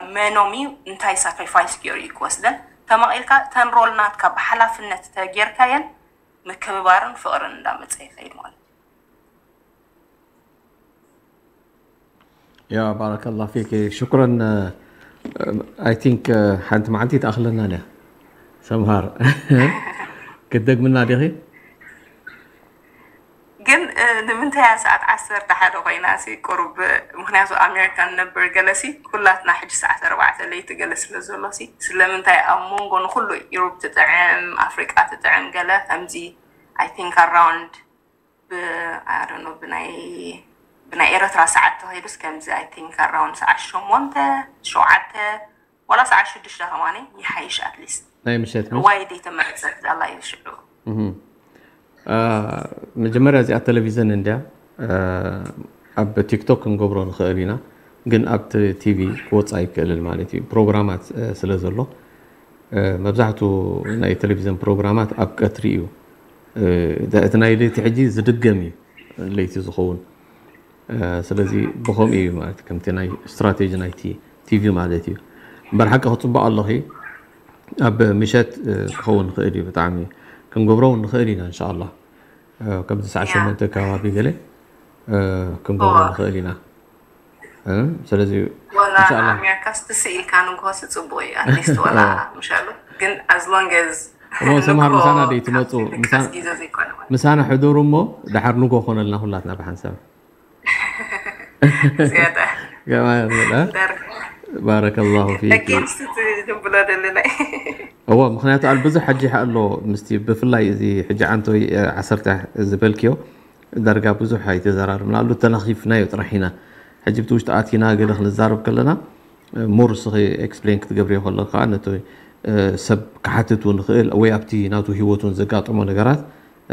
መኖሚ እንታይ ሳክሪፋይስ ገይሩ እዩ ክወስደን ተማቒልካ ተን ሮል ናትካ ብሓላፍነት ተጌርካየን ምክብባርን ፍቕርን እንዳመፀ ይኸይድ ማለት እዩ። ያ ባረከላ ፊክ ሽኩረን። ኣይ ቲንክ ሓንቲ መዓልቲ ትኣኽለና ያ ሰምሃር ክትደግምና ዲኺ? ግን ንምንታይ እያ ሰዓት ዓሰርተ ሓደ ኮይና ሲ ቁሩብ ምክንያቱ ኣሜሪካ ንነብር ገለ ሲ ኩላትና ሕጂ ሰዓት ኣርባዕተ ለይቲ ገለ ስለ ዘሎ ሲ ስለምንታይ ኣብ መንጎ ንኩሉ ኢሮብ ትጥዕም ኣፍሪቃ ትጥዕም ገለ ከምዚ I think around ብኣረኖ ብናይ ብናይ ኤረትራ ሰዓት ተኸይዱስ ከምዚ I think around ሰዓት ሸሞንተ ሸውዓተ ዋላ ሰዓት ሽዱሽተ ከማኒ ይሓይሽ ኣትሊስት ናይ ምሸት ምሽ ዋይ ደይ ተመረፀት ዛላ ይሽዑ መጀመርያ እዚኣ ቴሌቪዝን እንድያ ኣብ ቲክቶክ ክንገብሮ ንኽእል ኢና ግን ኣብቲ ቲቪ ክወፅእ ኣይክእልን ማለት እዩ ፕሮግራማት ስለ ዘሎ መብዛሕቱ ናይ ቴሌቪዝን ፕሮግራማት ኣብ ቀትሪ እዩ እቲ ናይ ለይቲ ሕጂ ዝድገም እዩ ለይቲ ዝኸውን ስለዚ ብኸምኡ እዩ ማለት ከምቲ ናይ ስትራቴጂ ናይቲ ቲቪ ማለት እዩ እምበር ሓቂ ክፅቡቅ ኣለኺ ኣብ ምሸት ክኸውን ንኽእል እዩ ብጣዕሚ ክንገብሮ እውን ንኽእል ኢና እንሻ ኣላ እ፣ ከምዚ ሰዓት ያ። ሸሞንተ ከባቢ ገለ፣ እ፣ ክንገብሮ እዋ። ንኽእል ኢና። እ፣ ስለዚ ዋላ እንሻኣላ። ኣሜሪካስ ትስእ ኢልካ ንግሆ ስጽቡቕ እዩ። ኣትሊስት ዋላ ምሻሉ። ግን as long as እሞ ሰምሃር ንግሆ ምሳና ደይ ትመጹ? ካብ ምሳ-፣ ድቃስ ግዜ ዘይኮነ ማለት። ምሳና ሕዱሩ እሞ ደሓር ንግሆ ኮነልና ሁላትና ብሓንሳብ። ዝያዳ። ገማን፣ እ? ደር-፣ ባረከላሁ ፊኪ። ደቂስ ትብሎ ደለና። እዎ፣ ምኽንያቱ ኣል ብዙሕ ሕጂ ኣሎ ምስቲ ብፍላይ እዚ ሕጂ ዓንቶይ፣ እ፣ ዓሰርተ ዝበልክዮ ዳርጋ ብዙሕ ኣይተዘራርብና። ኣሉ ተነኺፍናዮ ጥራሕ ኢና። ሕጂ ብቲ ውሽጢ ኣቲና ገለ ክንዛረብ ከለና፣ እ፣ ሞር እስኺ ኤክስፕሌን ክትገብርዮ ከለኻ ነቲ፣ እ፣ ሰብ ክሓትት እውን ይኽእል ወይ ኣብቲ ናቱ ህይወት እውን ዘጋጥሞ ነገራት፣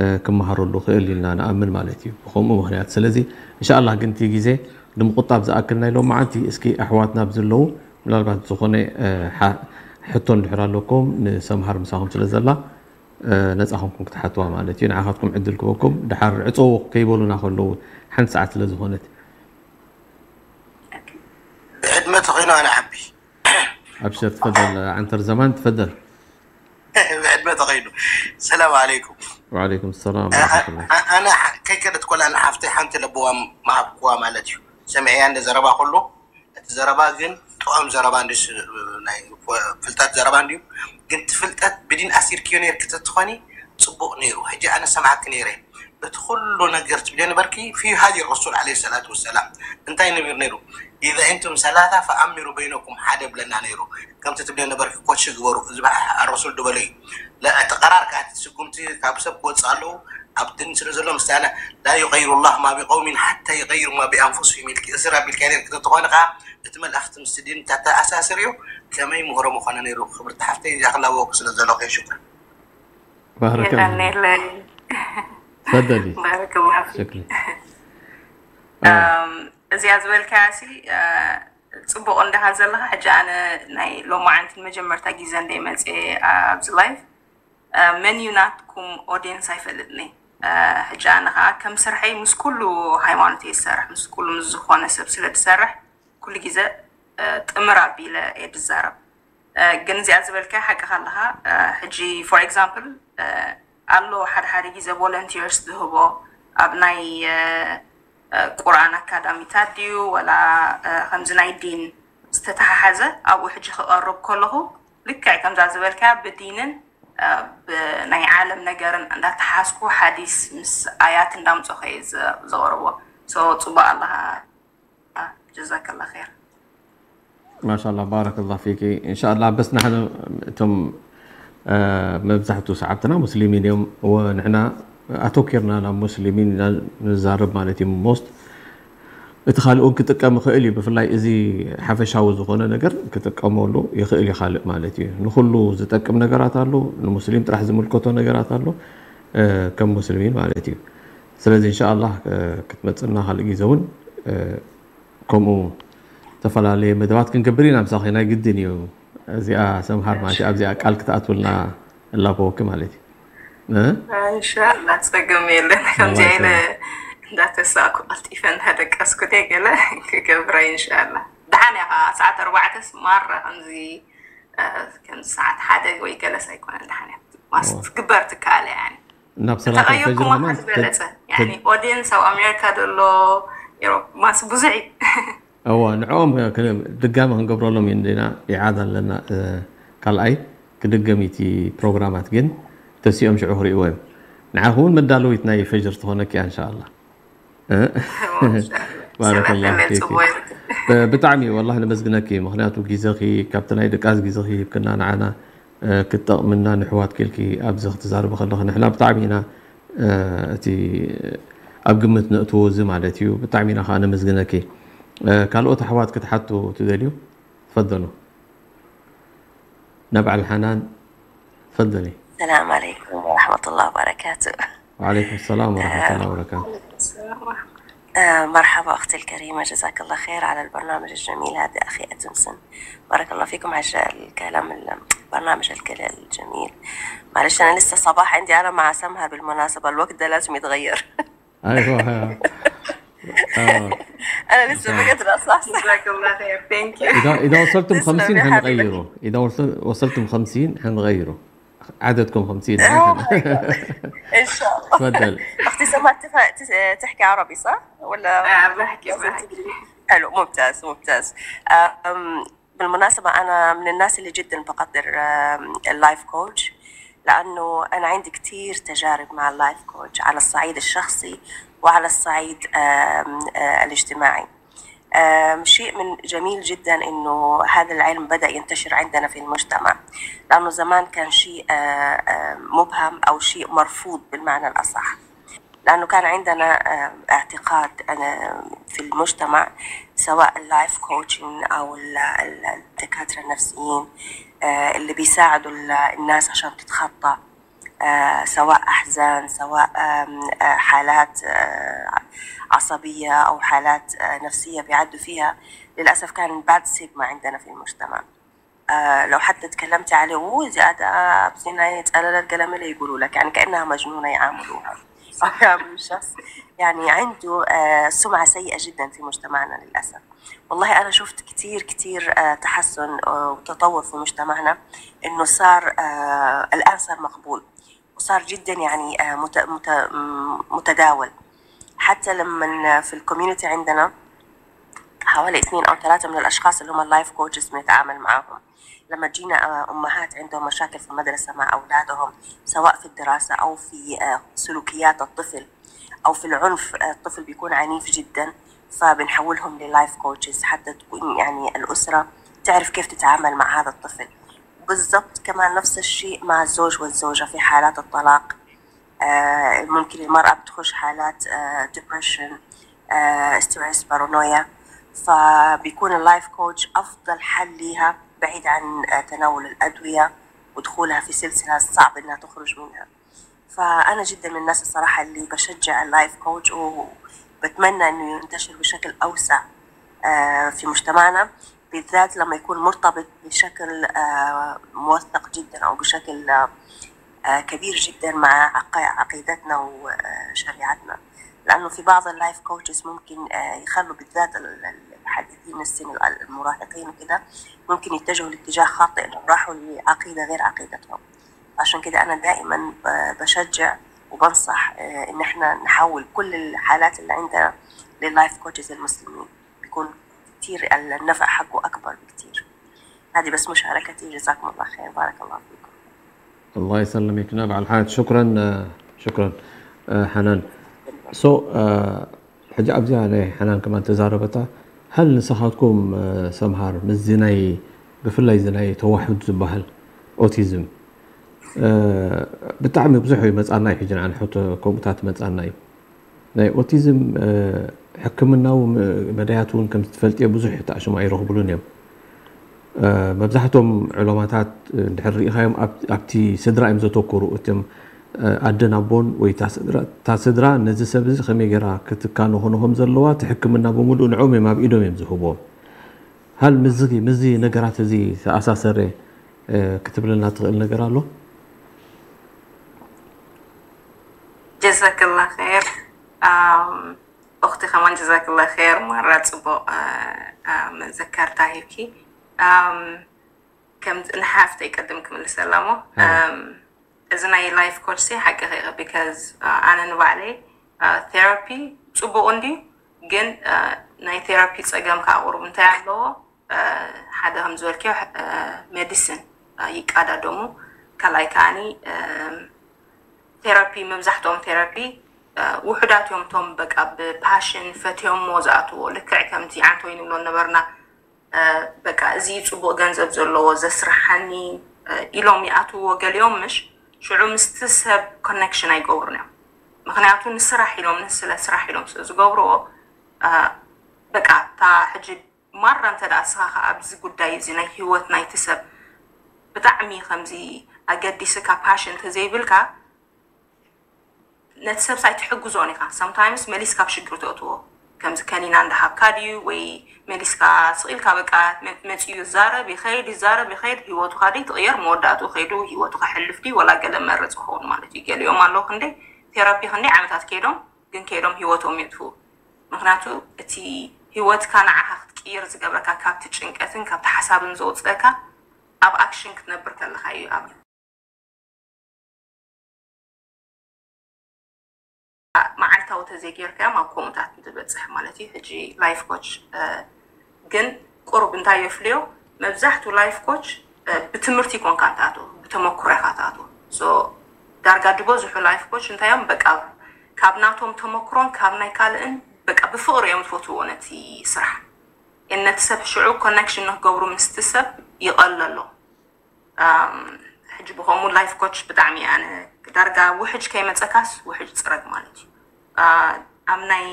እ፣ ክመሃረሉ ክእል ኢልና ንኣምን ማለት እዩ። ብኸምኡ ምኽንያት። ስለዚ እንሻኣላህ ግን እቲ ግዜ ንምቁጣብ ዝኣክል ናይ ሎማዓንቲ እስኪ ኣሕዋትና ብዘለዉ ምናልባት ዝኾነ፣ እ፣ ሓ-፣ ሕቶ እንድሕር ኣለኩም ንሰምሃር ምሳኹም ስለ ዘላ፣ እ፣ ነጻ ኮንኩም ክትሓትዋ ማለት እዩ። ንዓኻትኩም ዕድል ክበኩም። ድሓር ዕጸዉ ከይበሉና ከለዉ ሓንቲ ሰዓት ስለ ዝኾነት። ብዕድመ ተኾይኑ ኣነ ዓቢ። ኣብሽር፣ ትፈደል ዓንተር ዘማን፣ ትፈደል። ብዕድመ ተኸይዱ። ሰላም ዓለይኩም። ወዓለይኩም ሰላም አ-፣ አ-፣ ወረሕመቱላህ። አ-፣ ኣነ ሐ-፣ ከይከደት ኮላ ንሓፍተይ ሓንቲ ለብዋ ምሃብክዋ ማለት እዩ። ሰሚዐያ እንደ ዘረባ ከሎ፣ እቲ ዘረባ ግን ጥዑም ዘረባ እንዲ ስ-፣ ናይ ፍልጠት ዘረባ እንድዩ። ግን እቲ ፍልጠት ብዲን ኣሲርክዮ ነይርኪ ተትኾኒ ጽቡቕ ነይሩ። ሕጂ ኣነ ሰምዓኪ ነይረ። በቲ ኩሉ ነገር ትብልዮ ነበርኪ፣ ፊ ሃዲ ረሱል ዓለይሂ ሰላቱ ወሰላም እንታይ ነቢር ነይሩ? ኢዛ እንቱም ሰላሳ ፈኣሚሩ በይነኩም ሓደ ብለና ነይሩ። ከምቲ ትብልዮ ነበርኪ፣ ኮች ግበሩ፣ እዚ በዓ ረሱል ዝበሎ እዩ። ለ-፣ እቲ ቀራር ከኣ እቲ ስጉምቲ ካብ ሰብ ክወጽእ ኣለዎ፣ ኣብ ድን ስለ ዘሎ ምስቲ ኣነ ላ ዩገይሩ ላህ ማ ቢቀውሚን ሓታ ዩገይሩ ማ ቢኣንፉስሂም ኢልኪ፣ እስር ኣቢልካ ነይርኪ ተተኾነ ከኣ እቲ መልእኽቲ ምስቲ ዲን ተተኣሳስርዮ ከመይ ምሁሮ ምኾነ ነይሩ። ክብርቲ ሓፍተይ፣ እዚኣ ክላበወኪ ስለ ዘለኹ እየ። ሽኩር። ባረከላህ። የቀንየለይ። ተፈደሊ። ባረከላህ ፊክ። ሽክሪ። ኣዎ። እም፣ እዚኣ ዝበልካያ ሲ፣ እ፣ ጽቡቕ እንዲኻ ዘለኻ። ሕጂ ኣነ ናይ ሎማዓንቲ ንመጀመርታ ግዜ እንደ መጽኤ ኣብዚ ላይቭ፣ እ፣ መን እዩ ናትኩም ኦድየንስ ኣይፈልጥን እየ። እ፣ ሕጂ ኣነ ኸኣ ከም ስርሐይ ምስ ኩሉ ሃይማኖት እየ ዝሰርሕ፣ ምስ ኩሉ ምስ ዝኾነ ሰብ ስለ ዝሰርሕ ኩሉ ግዜ፣ እ፣ ጥምር ኣቢለ እየ ዝዛረብ። እ፣ ግን እዚኣ ዝበልካያ ሓቅኻ ኣለኻ። እ፣ ሕጂ ፎር ኤግዛምፕል፣ እ፣ ኣሎ ሓደ ሓደ ግዜ ቮለንቲርስ ዝህቦ ኣብ ናይ፣ እ፣ እ፣ ቁርኣን ኣካዳሚታት ድዩ ወላ፣ እ፣ ከምዚ ናይ ዲን ዝተተሓሓዘ ኣብኡ ሕጂ ክቐርብ ከለኹ ልክዕ ከምዛ ዝበልካያ ብዲንን፣ እ፣ ብናይ ዓለም ነገርን እንዳተሓዝኩ ሓዲስ ምስ ኣያት እንዳምጾኸ እየ ዘ-፣ ዘቕርቦ። ሶ ጽቡቕ ኣለኻ። ጀዛከላ ኸይር። ማሻላ ባረከላ ፊኪ። እንሻላ በስ ንሕና እቶም፣ እ፣ መብዛሕቱ ሰዓብትና ሙስሊሚን እዮም። ወንሕና ኣተኪርና ናብ ሙስሊሚን ኢና ንዛረብ ማለት እዩ። ሞስት እቲ ካልእ እውን ክጥቀም ይኽእል እዩ። ብፍላይ እዚ ሓፈሻዊ ዝኾነ ነገር ክጥቀመሉ ይኽእል እዩ ካልእ ማለት እዩ። ንኹሉ ዝጠቅም ነገራት ኣሎ፣ ንሙስሊም ጥራሕ ዝምልከቶ ነገራት ኣሎ፣ እ፣ ከም ሙስሊሚን ማለት እዩ። ስለዚ እንሻላ፣ እ፣ ክትመጽና ካልእ ግዜ እውን፣ እ፣ ከምኡ ዝተፈላለየ መደባት ክንገብር ኢና ምሳኺ፣ ናይ ግድን እዩ። እዚኣ ሰምሃር ማለት እዩ፣ ኣብዚኣ ቃል ክትኣትውልና እላበወኪ ማለት እዩ። እ? እንሻላ ጸገም የለን። ከምዚ ኣላ ኢለ ይሰማዕ። እንዳተሳእኩ ቀልጢፈ እንዳደቀስኩ ደይ ገለ ክገብረ እንሻላ። ደሓን እያ ኸዓ፣ ሰዓት ኣርባዕተስ ማራ ከምዚ፣ እ፣ ከምዚ ሰዓት ሓደ ወይ ገለስ ኣይኮነን፣ ደሓን እያ። ማስ ኦ። ትግበር ትከኣለ፣ ያኒ። ናብ ሰላሳ ተቐይርኩም ፈጅር ከማን ዝበለጸ፣ ተ-፣ ያኒ፣ ተ-፣ ኦዲየንስ ኣብ ኣሜሪካ ዘሎ፣ ኤሮፕ፣ ማስ ብዙሕ እዩ። እዋ፣ ንዕኦም ክ-፣ ድጋሚ ክንገብረሎም ኢና፣ ኢዓድ ኣለና፣ እ፣ ካልኣይ ክድገም እዩ እቲ ፕሮግራማት፣ ግን ተሲኦም ሽዑ ክርእይዎ እዮም። ንዓኹም እውን መዳለዊት ናይ ፈጅር ትኾነኪ እያ፣ እንሻኣላ። እ? ባረከላሁ ሰላም ፊኪ። ጽቡቅ። ብ-፣ ብጣዕሚ ወላሂ ነመስግነኪ፣ ምኽንያቱ ግዜኺ፣ ካብቲ ናይ ድቃስ ግዜኺ ሂብክና ንዓና፣ እ፣ ክትጠቕምና ንሕዋት ኬልኪ ኣብዚ ክትዛረቢ ከለኺ ንሕና ብጣዕሚ ኢና፣ እ፣ እቲ ኣብ ግምት ነእትዎ እዚ ማለት እዩ። ብጣዕሚ ኢና ከዓ ነመስግነኪ። እ፣ ካልኦት ኣሕዋት ክትሓቱ ትደልዩ? ትፈደሉ። ነብዓል ሓናን፣ ትፈደሊ። ሰላም ዓለይኩም ወረሕመቱላሂ ወበረካቱ። ወዓለይኩም ሰላም ወረሕመቱላሂ ወበረካቱ። እ፣ መርሓባ ኣኽቲ ልከሪመ፣ ጀዛከላ ኸይር ዓለ ልበርናመጅ ልጀሚል ሃዲ ኣኺ ኣትምስን። ባረከላ ፊኩም ዓሸ ልከላም ልበርናመጅ ልከለ ልጀሚል። معلش، أنا لسه صباح عندي، أنا مع سمهر بالمناسبة، الوقت ده لازم يتغير. أيوة. آه. أنا لسه إن شاء الله. بقيت رصاصة. جزاك الله خير. Thank you. إذا، إذا وصلتم تسلم خمسين يا حبيبتي. حنغيره. إذا وصل-، وصلتم خمسين حنغيره. عددكم خمسين. Oh my God. ان شاء الله. تفضل. اختي سماء، تف- تس- تحكي عربي صح ولا؟ آه، بحكي، بحكي. حلو، ممتاز، ممتاز. أم، بالمناسبة، أنا من الناس اللي جدا بقدر ال life coach، لأنه أنا عندي كتير تجارب مع ال life coach على الصعيد الشخصي وعلى الصعيد، أم، آه، الاجتماعي. أم، شيء من جميل جدا إنه هذا العلم بدأ ينتشر عندنا في المجتمع، لأنه زمان كان شيء، آه، آه، مبهم أو شيء مرفوض بالمعنى الأصح، لأنه كان عندنا، آه، اعتقاد، آه، في المجتمع، سواء ال life coaching أو ال- ال- الدكاترة النفسيين، آه، اللي بيساعدوا ال- الناس عشان تتخطى، آه، سواء أحزان، سواء، آم، آه، حالات، آه، عصبية أو حالات، آه، نفسية بيعدوا فيها. للأسف كان bad stigma عندنا في المجتمع. آه، لو حتى تكلمتي عليه، "أوه، زيادة أبزينا يتقلل القلم اللي"، يقولوا لك، يعني كأنها مجنونة يعاملوها. أو يعاملوا الشخص، يعني عنده، آه، سمعة سيئة جدا في مجتمعنا للأسف. والله أنا شفت كتير، كتير، آه، تحسن، آه، وتطور في مجتمعنا، إنه صار، آه، الآن صار مقبول، وصار جدا يعني، آه، مت-، مت-، م-، متداول. حتى لما في ال community عندنا حوالي اثنين أو ثلاثة من الأشخاص اللي هم ال life coaches بنتعامل معاهم، لما تجينا، آه، أمهات عندهم مشاكل في المدرسة مع أولادهم، سواء في الدراسة أو في، آه، سلوكيات الطفل أو في العنف، آه، الطفل بيكون عنيف جدا، فبنحولهم ل life coaches حتى تكون يعني الأسرة تعرف كيف تتعامل مع هذا الطفل. بالضبط كمان نفس الشيء مع الزوج والزوجة في حالات الطلاق. آه، ممكن المرأة بتخش حالات، آه، depression، آه، stress، paranoia، فبيكون ال life coach أفضل حل ليها بعيد عن، آه، تناول الأدوية ودخولها في سلسلة صعب إنها تخرج منها. فأنا جدا من الناس الصراحة اللي بشجع ال life coach، وبتمنى إنه ينتشر بشكل أوسع، آه، في مجتمعنا، بالذات لما يكون مرتبط بشكل، آه، موثق جدا أو بشكل، آه، آه، كبير جدا مع عق-، عقيدتنا وشريعتنا، لأنه في بعض ال life coaches ممكن، آه، يخلوا بالذات ال-، ال-، الحديثين السن، ال-، المراهقين وكده، ممكن يتجهوا لاتجاه خاطئ لو راحوا لعقيدة غير عقيدتهم. عشان كده أنا دائما ب-، بشجع وبنصح، آه، إن احنا نحول كل الحالات اللي عندنا لل life coaches المسلمين، بيكون كتير النفع حقه أكبر بكتير. هذه بس مشاركتي، جزاكم الله خير، بارك الله فيكم. الله يسلمك نبع الحاج. شكرا، آه، شكرا، آه، حنان. So، آه، ሕጂ ኣብዚኣ ናይ ሓናን ከማን ተዛረበታ፣ هل ንስኻትኩም፣ آه، ሰምሃር ምስዚ ናይ ብፍላይ እዚ ናይ ተዋሑድ ዝበሃል ኦቲዝም፣ آه፣ ብጣዕሚ ብዙሕ እዩ መጻና እዩ፣ ሕጂ ንዓና ሕቶ ከምኡታት መጻና እዩ። ናይ ኦቲዝም፣ آه፣ ሕክምናዊ ም-፣ መዳያት እውን ከም ትፈልጥዮ ብዙሕ ተኣሽሙ ኣይረኽብሉን እዮም። آه، መብዛሕትኦም ዕሎማታት፣ آه፣ እንድሕር ርኢኻዮም ኣብ-፣ ኣብቲ ስድራ እዮም ዘተኩሩ። እቶም፣ آه፣ ኣደን ኣቦን ወይ እታ ስድራ፣ እታ ስድራ ነዚ ሰብ እዚ ከመይ ገይራ ክትካኖ ከንሆም ዘለዋ፣ እቲ ሕክምና ብምሉእ ንዕኦም እዮም ኣብ ኢዶም እዮም ዝህብዎም። هل ምስዚ፣ ምስዚ ነገራት እዚ ተኣሳሰረ፣ آه፣ ክትብለና ትኽእል ነገር ኣሎ? ጀዛክላ ኸይር። ኣም፣ እኽቲ ከማን ጀዛክላ ኸይር፣ ማራ ጽቡቕ፣ አ፣ አ፣ መዘከርታ ሂብኪ። ኣም፣ ከም ንሓፍተይ ቅድም ክምልሰላ እሞ፣ ሃይ። ኣም፣ እዚ ናይ ላይፍ ኮች ሲ ሓቂ ኸ፣ because፣ አ፣ ኣነ ንባዕለይ፣ አ፣ ቴራፒ ጽቡቕ እንድዩ፣ ግን፣ አ፣ ናይ ቴራፒ ጸገም ከኣ ቁሩብ እንታይ ኣለዎ? አ፣ ሓደ ከም ዝበልክዮ፣ አ፣ ሜዲሲን፣ አ፣ ይቃዳደሙ። ካልኣይ ከኣኒ፣ አ፣ ቴራፒ፣ መብዛሕትኦም ቴራፒ፣ አ፣ ውሑዳት እዮም፣ እቶም በቃ ብፓሽን ፈትዮሞ ዝኣትዎ፣ ልክዕ ከምቲ ዓንቶይ ንብሎ ነበርና፣ አ፣ በቃ እዚ ጽቡቕ ገንዘብ ዘለዎ ዘስርሓኒ፣ አ፣ ኢሎም ይኣትውዎ ገሊኦም፣ ምሽ ሽዑ ምስቲ ሰብ ኮኔክሽን ኣይገብሩን እዮም። ምኽንያቱ ንስራሕ ኢሎም፣ ንስለ ስራሕ ኢሎም ስለ ዝገብርዎ፣ አ፣ በቃ እታ ሕጂ ማራ እንተ ደኣ እስኻ ኸኣ ኣብዚ ጉዳይ እዚ ናይ ህይወት ናይቲ ሰብ ብጣዕሚ ከምዚ ኣገዲስካ ፓሽን እንተዘይብልካ፣ ነቲ ሰብስ ኣይትሕግዞን ኢኻ። Sometimes መሊስካ ኣብ ሽግር ተእትዎ። ከምዚ ከኒና እንዳሃብካ ድዩ ወይ መሊስካ ስቕ ኢልካ በቃ መ-፣ መጺኡ ይዛረብ ይኸይድ፣ ይዛረብ ይኸይድ፣ ህይወቱ ኸኣ ደይ ትቕየር፣ መወዳእትኡ ከይዱ ህይወቱ ከሕልፍ ድዩ ወላ ገለ መርጽ ክኸውን ማለት እዩ። ገሊኦም ኣለዉ ክንደይ ቴራፒ ክንደይ ዓመታት ከይዶም፣ ግን ከይዶም ህይወቶም የጥፍኡ። ምኽንያቱ እቲ ህይወትካ ንዓኻ ክትቅይር ዝገብረካ ካብቲ ጭንቀትን ካብቲ ሓሳብን ዘውጽእካ ኣብ ኣክሽን ክትነብር ከለኻ እዩ። ኣብ ታው ተዘይጌርካዮም ኣብ ከምኡታት እንትበፅሕ ማለት እዩ። ሕጂ ላይፍ ኮች ግን ቁሩብ እንታይ የፍልዮ? መብዛሕቱ ላይፍ ኮች ብትምህርቲ ይኮንካ እንትኣትዎ፣ ብተመክሮ ኢካ ትኣትዎ። ዳርጋ ዝበዝሑ ላይፍ ኮች እንታይ እዮም? በቃ ካብ ናቶም ተመክሮን ካብ ናይ ካልእን በቃ ብፍቕሪ እዮም ዝፈትዎ ነቲ ስራሕ። ነቲ ሰብ ሽዑ ኮነክሽን ንክገብሩ ምስቲ ሰብ ይቐለሎ። ሕጂ ብኸምኡ ላይፍ ኮች ብጣዕሚ ኣነ ዳርጋ ውሕጅ ከይመፀካስ ውሕጅ ፅረግ ማለት እዩ። ኣብ ናይ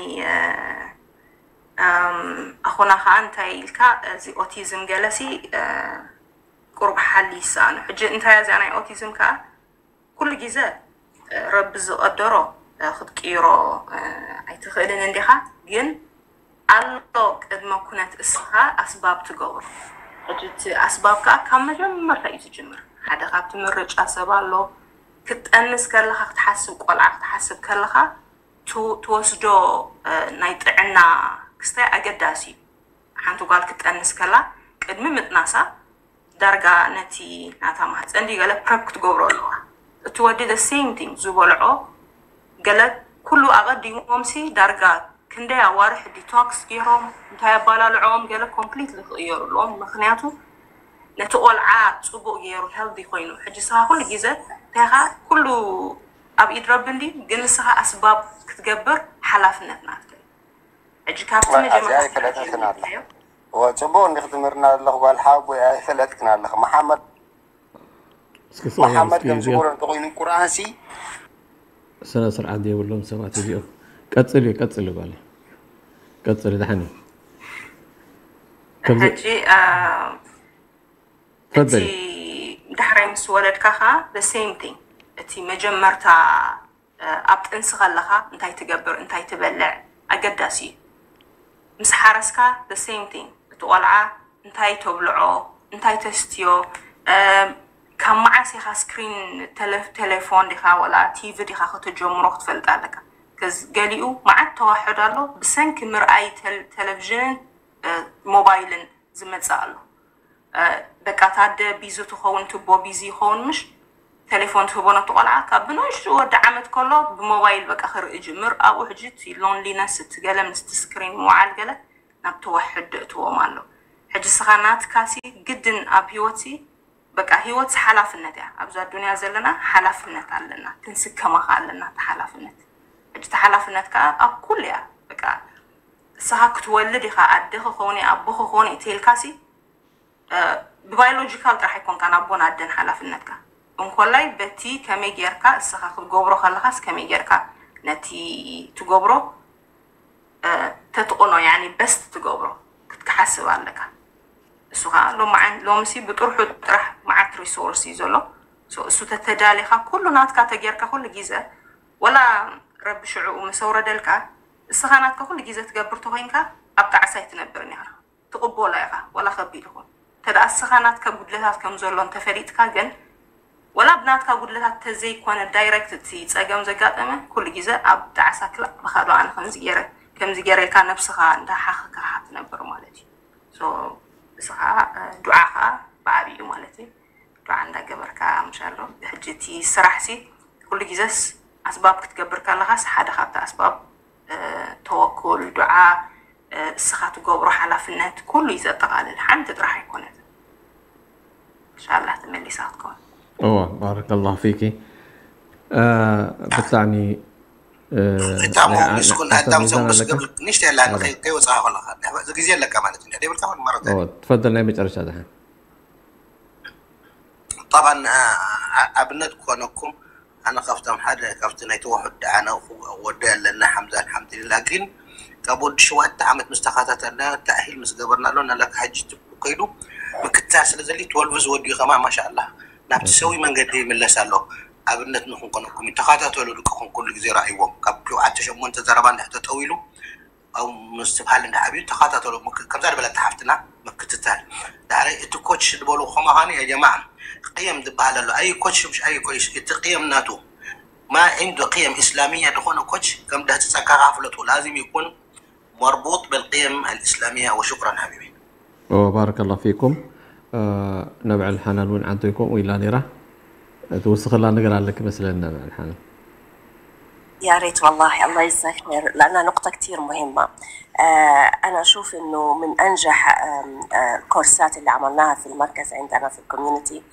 ኣኾና ከዓ እንታይ ኢልካ፣ እዚ ኦቲዝም ገለሲ ቁሩብ ሓሊ ይሰኣኑ። ሕጂ እንታይ እዚኣ ናይ ኦቲዝም ከዓ ኩሉ ግዜ ረቢ ዝቐደሮ ክትቅይሮ ኣይትኽእልን እንዲኻ፣ ግን ኣሎ ቅድመ ኩነት እስኻ ኣስባብ ትገብሮ። ሕጂ እቲ ኣስባብ ከዓ ካብ መጀመርታ እዩ ትጅምር። ሓደ ካብቲ ምርጫ ሰብ ኣሎ ክትጠንስ ከለኻ ክትሓስብ፣ ቆልዓ ክትሓስብ ከለኻ ትወስዶ ናይ ጥዕና ክስታይ ኣገዳሲ እዩ። ሓንቲ ጓል ክትጠንስ ከላ ቅድሚ ምጥናሳ ዳርጋ ነቲ ናታ ማህፀን ድዩ ገለ ፕረፕ ክትገብሮ ኣለዋ። እቲ ወዲ the same thing ዝበልዖ ገለ ኩሉ ኣቐዲሞምሲ ዳርጋ ክንደይ ኣዋርሕ ዲቶክስ ገይሮም እንታይ ኣባላልዖም ገለ ኮምፕሊትሊ ክቕየሩ ኣለዎም። ምክንያቱ ነቲ ቆልዓ ፅቡቕ ገይሩ ሄልዲ ኮይኑ። ሕጂ ንስኻ ኩሉ ግዜ እንታይ ኢኻ ኩሉ ኣብ ኢድ ረቢ እንዲ ግን ንስኻ ኣስባብ ክትገብር ሓላፍነት ናትካ እዩ። ሕጂ ካብቲ መጀመርታ ኣይፈለጥክን ኣለኻ። እወ፣ ጽቡቕ እንዲኺ ትምህርና ዘለኹ ጓል ሓወቦይ፣ ኣይፈለጥክን ኣለኺ። መሓመድ እስኪ ስለ መሓመድ እስኪ ከም እዚኦ ዝበሎ እንተኾይኑ ቁርኣንሲ ስነ ስርዓት ዘይብሎም ሰባት እዚኦም። ቀጽሊ፣ ቀጽሊ ጓለይ። ቀጽሊ፣ ደሓን እዩ። ከምዚ ሕጂ አ፣ እቲ ተፈደሊ። ዳሕራይ ምስ ወለድካ ኸዓ the same thing። እቲ መጀመርታ ኣብ ጥንሲ ከለኻ እንታይ ትገብር እንታይ ትበልዕ ኣገዳሲ እዩ። ምስ ሓረስካ the same thing። እቲ ቆልዓ እንታይ ተብልዖ እንታይ ተስትዮ፣ ካብ መዓስ ኢኻ ስክሪን ቴሌፎን ዲኻ ወላ ቲቪ ዲኻ ከተጀምሮ ክትፈልጥ ኣለካ። ገሊኡ መዓት ተዋሕዶ ኣሎ ብሰንኪ ምርኣይ ቴሌቪዥንን ሞባይልን ዝመፅእ ኣሎ። በቃ ታደ ቢዚ ትኸውን ትቦ ቢዚ ይኸውን ምሽ ተሌፎን ትህቦ ነቲ ቆልዓ ካብ ብንእሽቱ ወዲ ዓመት ከሎ ብሞባይል በቃ ክርኢ ጅምር ኣብኡ ሕጂ እቲ ሎንሊነስ እቲ ገለ ምስቲ ስክሪን ምውዓል ገለ ናብ ተዋሕድ እትዎም ኣሎ። ሕጂ ስኻ ናትካሲ ግድን ኣብ ህይወትሲ በቃ ህይወትሲ ሓላፍነት እያ። ኣብዛ ዱንያ ዘለና ሓላፍነት ኣለና፣ ክንስከማ ከ ኣለና እቲ ሓላፍነት። ሕጂ እቲ ሓላፍነት ከዓ ኣብ ኩሉ እያ። በቃ ንስኻ ክትወልድ ኢኻ፣ ኣደ ክኸውን እየ፣ ኣቦ ክኸውን እየ ተይልካሲ ብባዮሎጂካል ጥራሕ ኣይኮንካን ኣቦን ኣደን ሓላፍነትካ። እንኮላይ በቲ ከመይ ጌርካ እስኻ ክትገብሮ ከለኻስ ከመይ ጌርካ ነቲ ትገብሮ ተትቕኖ ያኒ በስት ትገብሮ ክትክሓስብ ኣለካ። እሱ ከዓ ሎምሲ ብጥርሑ ጥራሕ መዓት ሪሶርስ እዩ ዘሎ። እሱ ተተዳሊኻ ኩሉ ናትካ ተጌርካ ኩሉ ግዘ ወላ ረቢ ሽዕኡ ምስ ኣውረደልካ እስኻ ናትካ ኩሉ ግዘ ትገብር ተኮይንካ ኣብ ጣዕሳ ኣይትነብርን ኢኻ። ትቕበሎ ኢኻ ወላ ከቢድ ይኹን። ተደኣ እስኻ ናትካ ጉድለታት ከም ዘሎ እንተፈሊጥካ ግን ወላ ብናትካ ጉድለታት ተዘይኮነ ዳይረክት እቲ ፀገም ዘጋጠመ ኩሉ ግዘ ኣብ ጣዕሳ ክላእ ብኻ ዶ ኣነ ከምዚ ገይረ ከምዚ ገይረ ኢልካ ነብስኻ እንዳሓኸካ ትነብር ማለት እዩ። ሶ እስኻ ዱዓ ከዓ ብዓብዩ ማለት እዩ። ዱዓ እንዳገበርካ ምሻሎ ሕጂ እቲ ስራሕ ሲ ኩሉ ግዘስ ኣስባብ ክትገብር ከለኻስ ሓደ ካብቲ ኣስባብ ተወኩል ዱዓ እስኻ ትገብሮ ሓላፍነት ኩሉ እዩ ዘጠቓልል ሓንቲ ጥራሕ ኣይኮነት። እንሻላ ተመሊሳ ክትከውን። እዋ ባረከላሁ ፊኪ። ብጣዕሚ እታሞ ምስኩን ኣዳም ሰው ምስ ገብር ንሽተ ያላ ከይወፃ ከለካ ግዜ ኣለካ ማለት እዩ ደብልካ ማለት ትፈደል ናይ መጨረሻ ደሓን طبعا ኣብነት ክኾነኩም ኣነ ካብቶም ሓደ ካብቲ ናይ ተዋሕዶ ኣነ ወዲ ኣለና ሓምዛ ኣልሓምዱሊላ ግን ካብ ወዲ ሸውዓተ ዓመት ምስ ተኸታተልና ተእሂል ምስ ገበርናሉ ናላካ ሕጂ ከይዱ ምክትታል ስለ ዘድሊ ትወልቭ ዝወድዩ ከማ ማሻኣላ ናብቲ ሰዊ መንገዲ ይምለስ ኣሎ ኣብነት ንክንኮነኩም ተኸታተሉ ድቅኹም ኩሉ ግዜ ረኣይዎም ካብ ሸውዓተ ሸሞንተ ዘረባ እንድሕር ተጠዊሉ ምስትብሃል እንዳ ዓብዩ ተኸታተሉ ከምዛ ዝበለት ሓፍትና ምክትታል ዳሕራይ እቲ ኮች ዝበሉ ከማኻኒ የጀማዓ ቅየም ዝበሃል ኣሎ ኣይ ኮች ምሽ ኣይ ኮች እቲ ቅየም ናቱ ما عنده قيم إسلامية ዝኾነ ኮች ከም ደህቲ ጸካኻ ፍለጡ ላዚም ይኩን مربوط بالقيم الإسلامية وشكرا حبيبي وبارك الله فيكم ነብዐል ሓናን እውን ዓንተይ ከምኡ ኢላ ነይራ ትውስኸላ ነገር ኣለክ መስለኒ ነብዐል ሓናን يا ريت والله، الله يجزاك خير، لأنها نقطة كتير مهمة. آه، أنا أشوف إنه من أنجح، آم، آه، الكورسات اللي عملناها في المركز عندنا في الكوميونتي،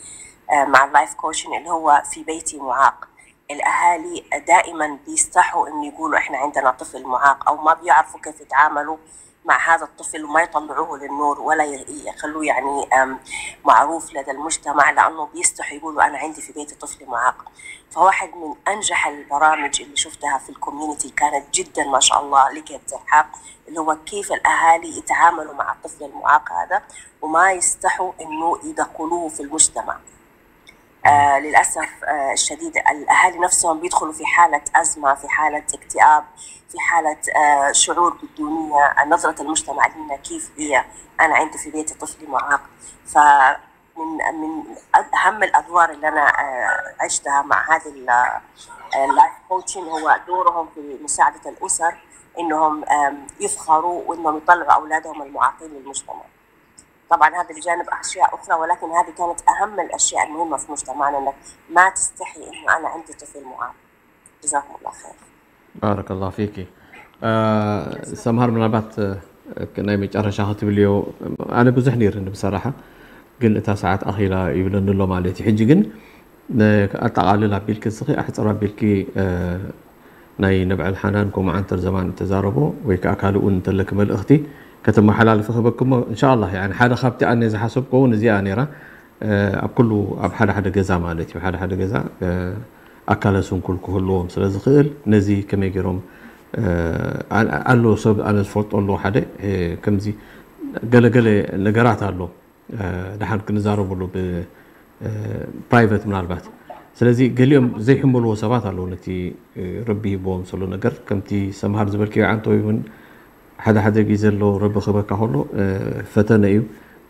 آه، مع اللايف كوتشنج، اللي هو في بيتي معاق. الأهالي دائمًا بيستحوا إنه يقولوا: "إحنا عندنا طفل معاق"، أو ما بيعرفوا كيف يتعاملوا مع هذا الطفل وما يطلعوه للنور ولا ي-، يخلوه يعني، آم، معروف لدى المجتمع، لأنه بيستحوا يقولوا: "أنا عندي في بيتي طفل معاق". فواحد من أنجح البرامج اللي شفتها في الكوميونتي كانت جدًا ما شاء الله لك ترحاب، اللي هو كيف الأهالي يتعاملوا مع الطفل المعاق هذا وما يستحوا إنه يدخلوه في المجتمع. آه، للأسف، آه، الشديد، الأهالي نفسهم بيدخلوا في حالة أزمة، في حالة اكتئاب، في حالة، آه، شعور بالدونية، نظرة المجتمع لنا كيف هي. أنا عندي في بيتي طفل معاق، فمن، من أهم الأدوار اللي أنا، آه، عشتها مع هذه ال-، آه، اللايف كوتشنج، هو دورهم في مساعدة الأسر إنهم، آم، يفخروا وإنهم يطلعوا أولادهم المعاقين للمجتمع. طبعًا هذا الجانب أشياء أخرى، ولكن هذه كانت أهم الأشياء المهمة في مجتمعنا، إنك ما تستحي إنه أنا عندي طفل معاق. جزاكم الله خير. ባረከላሁ ፊኪ። ሰምሃር፣ ምናልባት ናይ መጨረሻ ክትብልዮ፣ ኣነ ብዙሕ ነይርኒ ብሰራሓ፣ ግን እታ ሰዓት ኣኺላ ይብለኒ ኣሎ ማለት እዩ። ሕጂ ግን ኣጠቓልል ኣቢልኪ፣ እስኺ ኣሕፅር ኣቢልኪ ናይ ነብዐል ሓናን ከምኡ ዓንተር ዘማን እተዛረቦ ወይ ከዓ ካልእ እውን እንተለኪ መልእኽቲ ከተመሓላልፊ ክህበኪ እሞ፣ እንሻኣላህ፣ ያኒ ሓደ ካብቲ ኣነ ዝሓሰብኩ እውን እዚኣ ነይራ። ኣብ ኩሉ፣ ኣብ ሓደ ሓደ ገዛ ማለት እዩ፣ ሓደ ሓደ ገዛ ኣካለ ስንኩል ክህልዎም ስለ ዝኽእል፣ ነዚ ከመይ ገይሮም ኣሎ ሰብ ኣነ ዝፈልጦ ኣለዎ ሓደ ከምዚ ገለገለ ነገራት ኣሎ ደሓን ክንዛረበሉ ብ ፕራይቨት ምናልባት። ስለዚ ገሊኦም ዘይሕመልዎ ሰባት ኣለዉ፣ ነቲ ረቢ ሂብዎም ዘሎ ነገር። ከምቲ ሰምሃር ዝበልክዮ ዓንተ ወይ እውን ሓደ ሓደ ግዜ ዘሎ ረቢ ክህበካ ከሎ ፈተነ እዩ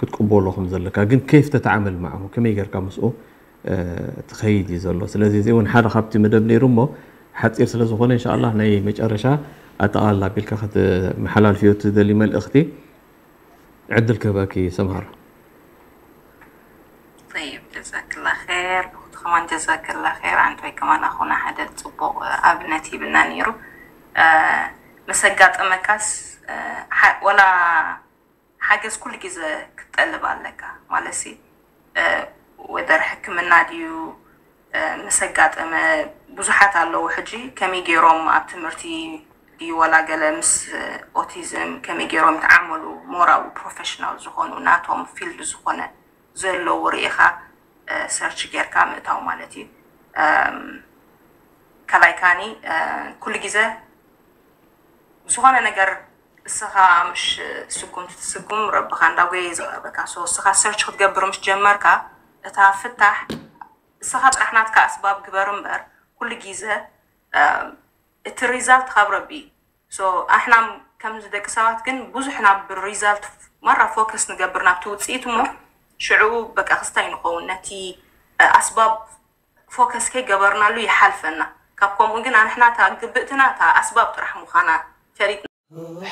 ክትቅበሎ ከም ዘለካ። ግን ኬፍ ተተዓመል ማዕሁ፣ ከመይ ጌርካ ምስኡ ትኸይድ እዩ ዘሎ። ስለዚ እዚ እውን ሓደ ካብቲ መደብ ነይሩ እሞ ሓፂር ስለ ዝኾነ እንሻላ ናይ መጨረሻ ኣጠቓልላ ኣቢልካ ክትመሓላልፍዮ ትደሊ መልእኽቲ ዕድል ክህበኪ ሰምሃር። طيب ጀዛክላ ኸይር። እኹቲ ከማን ጀዛክላ ኸይር። ኣንቶይ ከማን ኣኹና ሓደ ፅቡቕ ኣብነት ሂብና ነይሩ። መሰጋጠመካስ ወላ ሓገዝ ኩሉ ግዜ ክትጠልብ ኣለካ ማለት ሲ ወደር ሕክምና ድዩ መሰጋጠመ ብዙሓት ኣለዉ ሕጂ ከመይ ገይሮም ኣብ ትምህርቲ ድዩ ወላ ገለ ምስ ኦቲዝም ከመይ ገይሮም ይተዓመሉ ሞር ኣብኡ ፕሮፌሽናል ዝኾኑ ናቶም ፊልድ ዝኾነ ዘለዉ ርኢኻ ሰርች ጌርካ ምእታው ማለት እዩ ካልኣይ ካኒ ኩሉ ግዜ ዝኾነ ነገር እስኻ ምሽ ስጉምቲ ትስጉም ረብኻ እንዳጎየ እዩ ዘቕርበካ ሶ እስኻ ሰርች ክትገብር ምሽ ጀመርካ እታ ፍታሕ እስኻ ጥራሕ ናትካ ኣስባብ ግበር እምበር ኩሉ ግዜ እቲ ሪዛልት ካብ ረቢ ሶ ኣሕና ከምዚ ደቂ ሰባት ግን ብዙሕ ናብ ሪዛልት ማራ ፎከስ ንገብር ናብቲ ውፅኢት እሞ ሽዑ በቃ ክስታይ ንኸውን ነቲ ኣስባብ ፎከስ ከይገበርናሉ ይሓልፈና ካብ ከምኡ ግን ኣንሕና እታ ግብእትና እታ ኣስባብ ጥራሕ ምዃና ፈሊጥና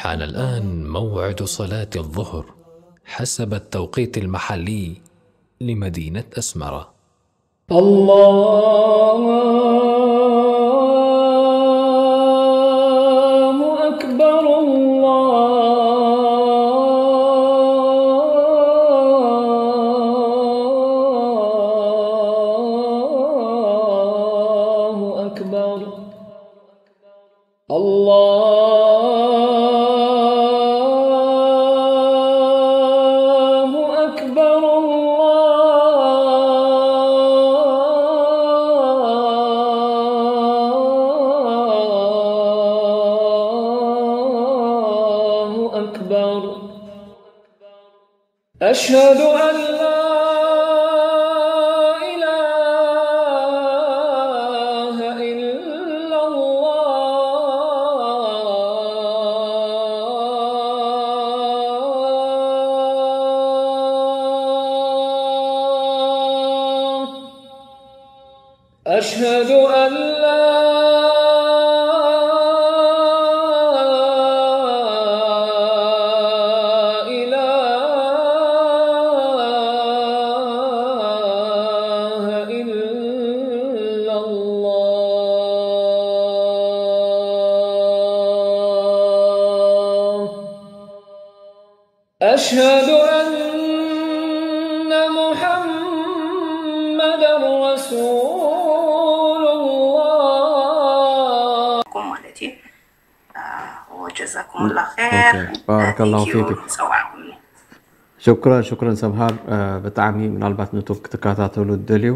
حان الآن موعد صلاة الظهر حسب التوقيت المحلي لمدينة أسمرة. الله أكبر الله أكبر الله أكبر الله أكبر أشهد أن لا إله إلا الله أشهد أن لا إله إلا الله أشهد أن محمدا رسول الله. ማለት እዩ። ወጀዛኩም ላ ኸይር። ባረከላሁ ፊክ። ጸዋዕኩምኒ። ሽክረን ሽክረን ሰምሃር። ብጣዕሚ ምናልባት ነቶም ክትከታተሉ ትደልዩ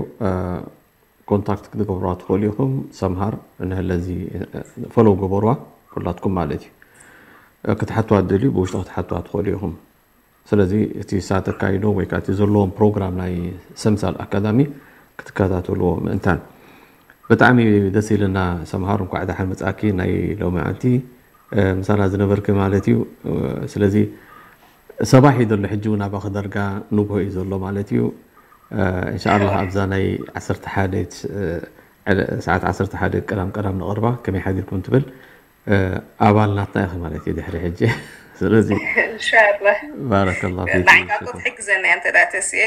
ኮንታክት ክትገብሩዋ ትኽእሉ ኢኹም። ሰምሃር ንህለዚ ፎሎው ገበሩዋ ኩላትኩም ማለት እዩ። ክትሓትዋ ትደልዩ ብውሽጢ ክትሓትዋ ትኽእሉ ኢኹም። ስለዚ እቲ ሳተካይዶ ወይ ከዓ እቲ ዘለዎም ፕሮግራም ናይ ሰምሳል ኣካዳሚ ክትከታተልዎ ምእንታን። ብጣዕሚ ደስ ኢልና ሰምሃር፣ እንኳዕ ደሓን መጻእኪ። ናይ ሎሚ ዓንቲ ምሳና ዝነበርኪ ማለት እዩ። ስለዚ ሰባሕ እዩ ዘሎ ሕጂ እውን ኣባኺ ደርጋ ንግሆ እዩ ዘሎ ማለት እዩ። እንሻኣላ ኣብዛ ናይ ዓሰርተ ሓደ ሰዓት ዓሰርተ ሓደ ቀዳም ቀዳም ንቐርባ ከመይ ሓዲርኩም ትብል ኣባል ናትና ኢኺ ማለት እዩ ድሕሪ ሕጂ። ስለዚ እንሻላ ባረከላ ፊክ። ንዓካ ክትሕግዘና እያ እንተ ደኣ ተስኤ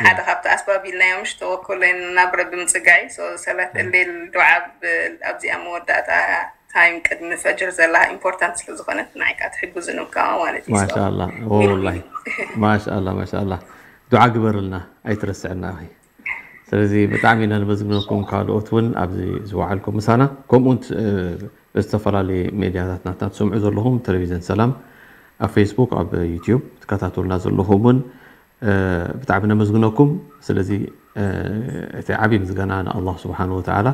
ሓደ ካብቲ ኣስባብ ኢልናዮ ምሽ ተወከሎ ናብ ረቢ ምፅጋይ ሰላት ሌል ዱዓ ኣብዚኣ መወዳእታ ታይም ቅድሚ ፈጅር ዘላ ኢምፖርታንት ስለ ዝኾነት ንዓካ ትሕግዙ ንብካ ማለት እዩ ማሻላ ወላሂ ማሻላ ማሻላ ዱዓ ግበርልና ኣይትረስዕና እኺ። ስለዚ ብጣዕሚ ኢና ንመዝግነኩም ካልኦት እውን ኣብዚ ዝወዓልኩም ምሳና ከምኡ እውን እ፣ ብዝተፈላለየ ሜድያታት ናትና ትሰምዑ ዘለኹም ቴሌቪዝን ሰላም ኣብ ፌስቡክ ኣብ ዩትዩብ ትከታተሉና ዘለኹም እውን እ፣ ብጣዕሚ ነመስግነኩም። ስለዚ እ፣ እቲ ዓብዪ ምስጋና ንኣላህ ስብሓን ወተዓላ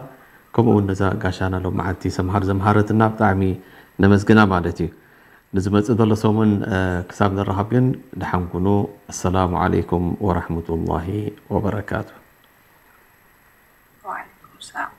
ከምኡ እውን ነዛ ጋሻና ሎም መዓልቲ ሰምሃር ዘምሃረትና ብጣዕሚ ነመስግና ማለት እዩ። ንዝመፅእ ዘሎ ሰሙን እ፣ ክሳብ ንራኸብ ግን ደሓን ኩኑ። ኣሰላሙ ዓለይኩም ወራሕመቱላሂ ወበረካቱ። ወዓለይኩም ሰላም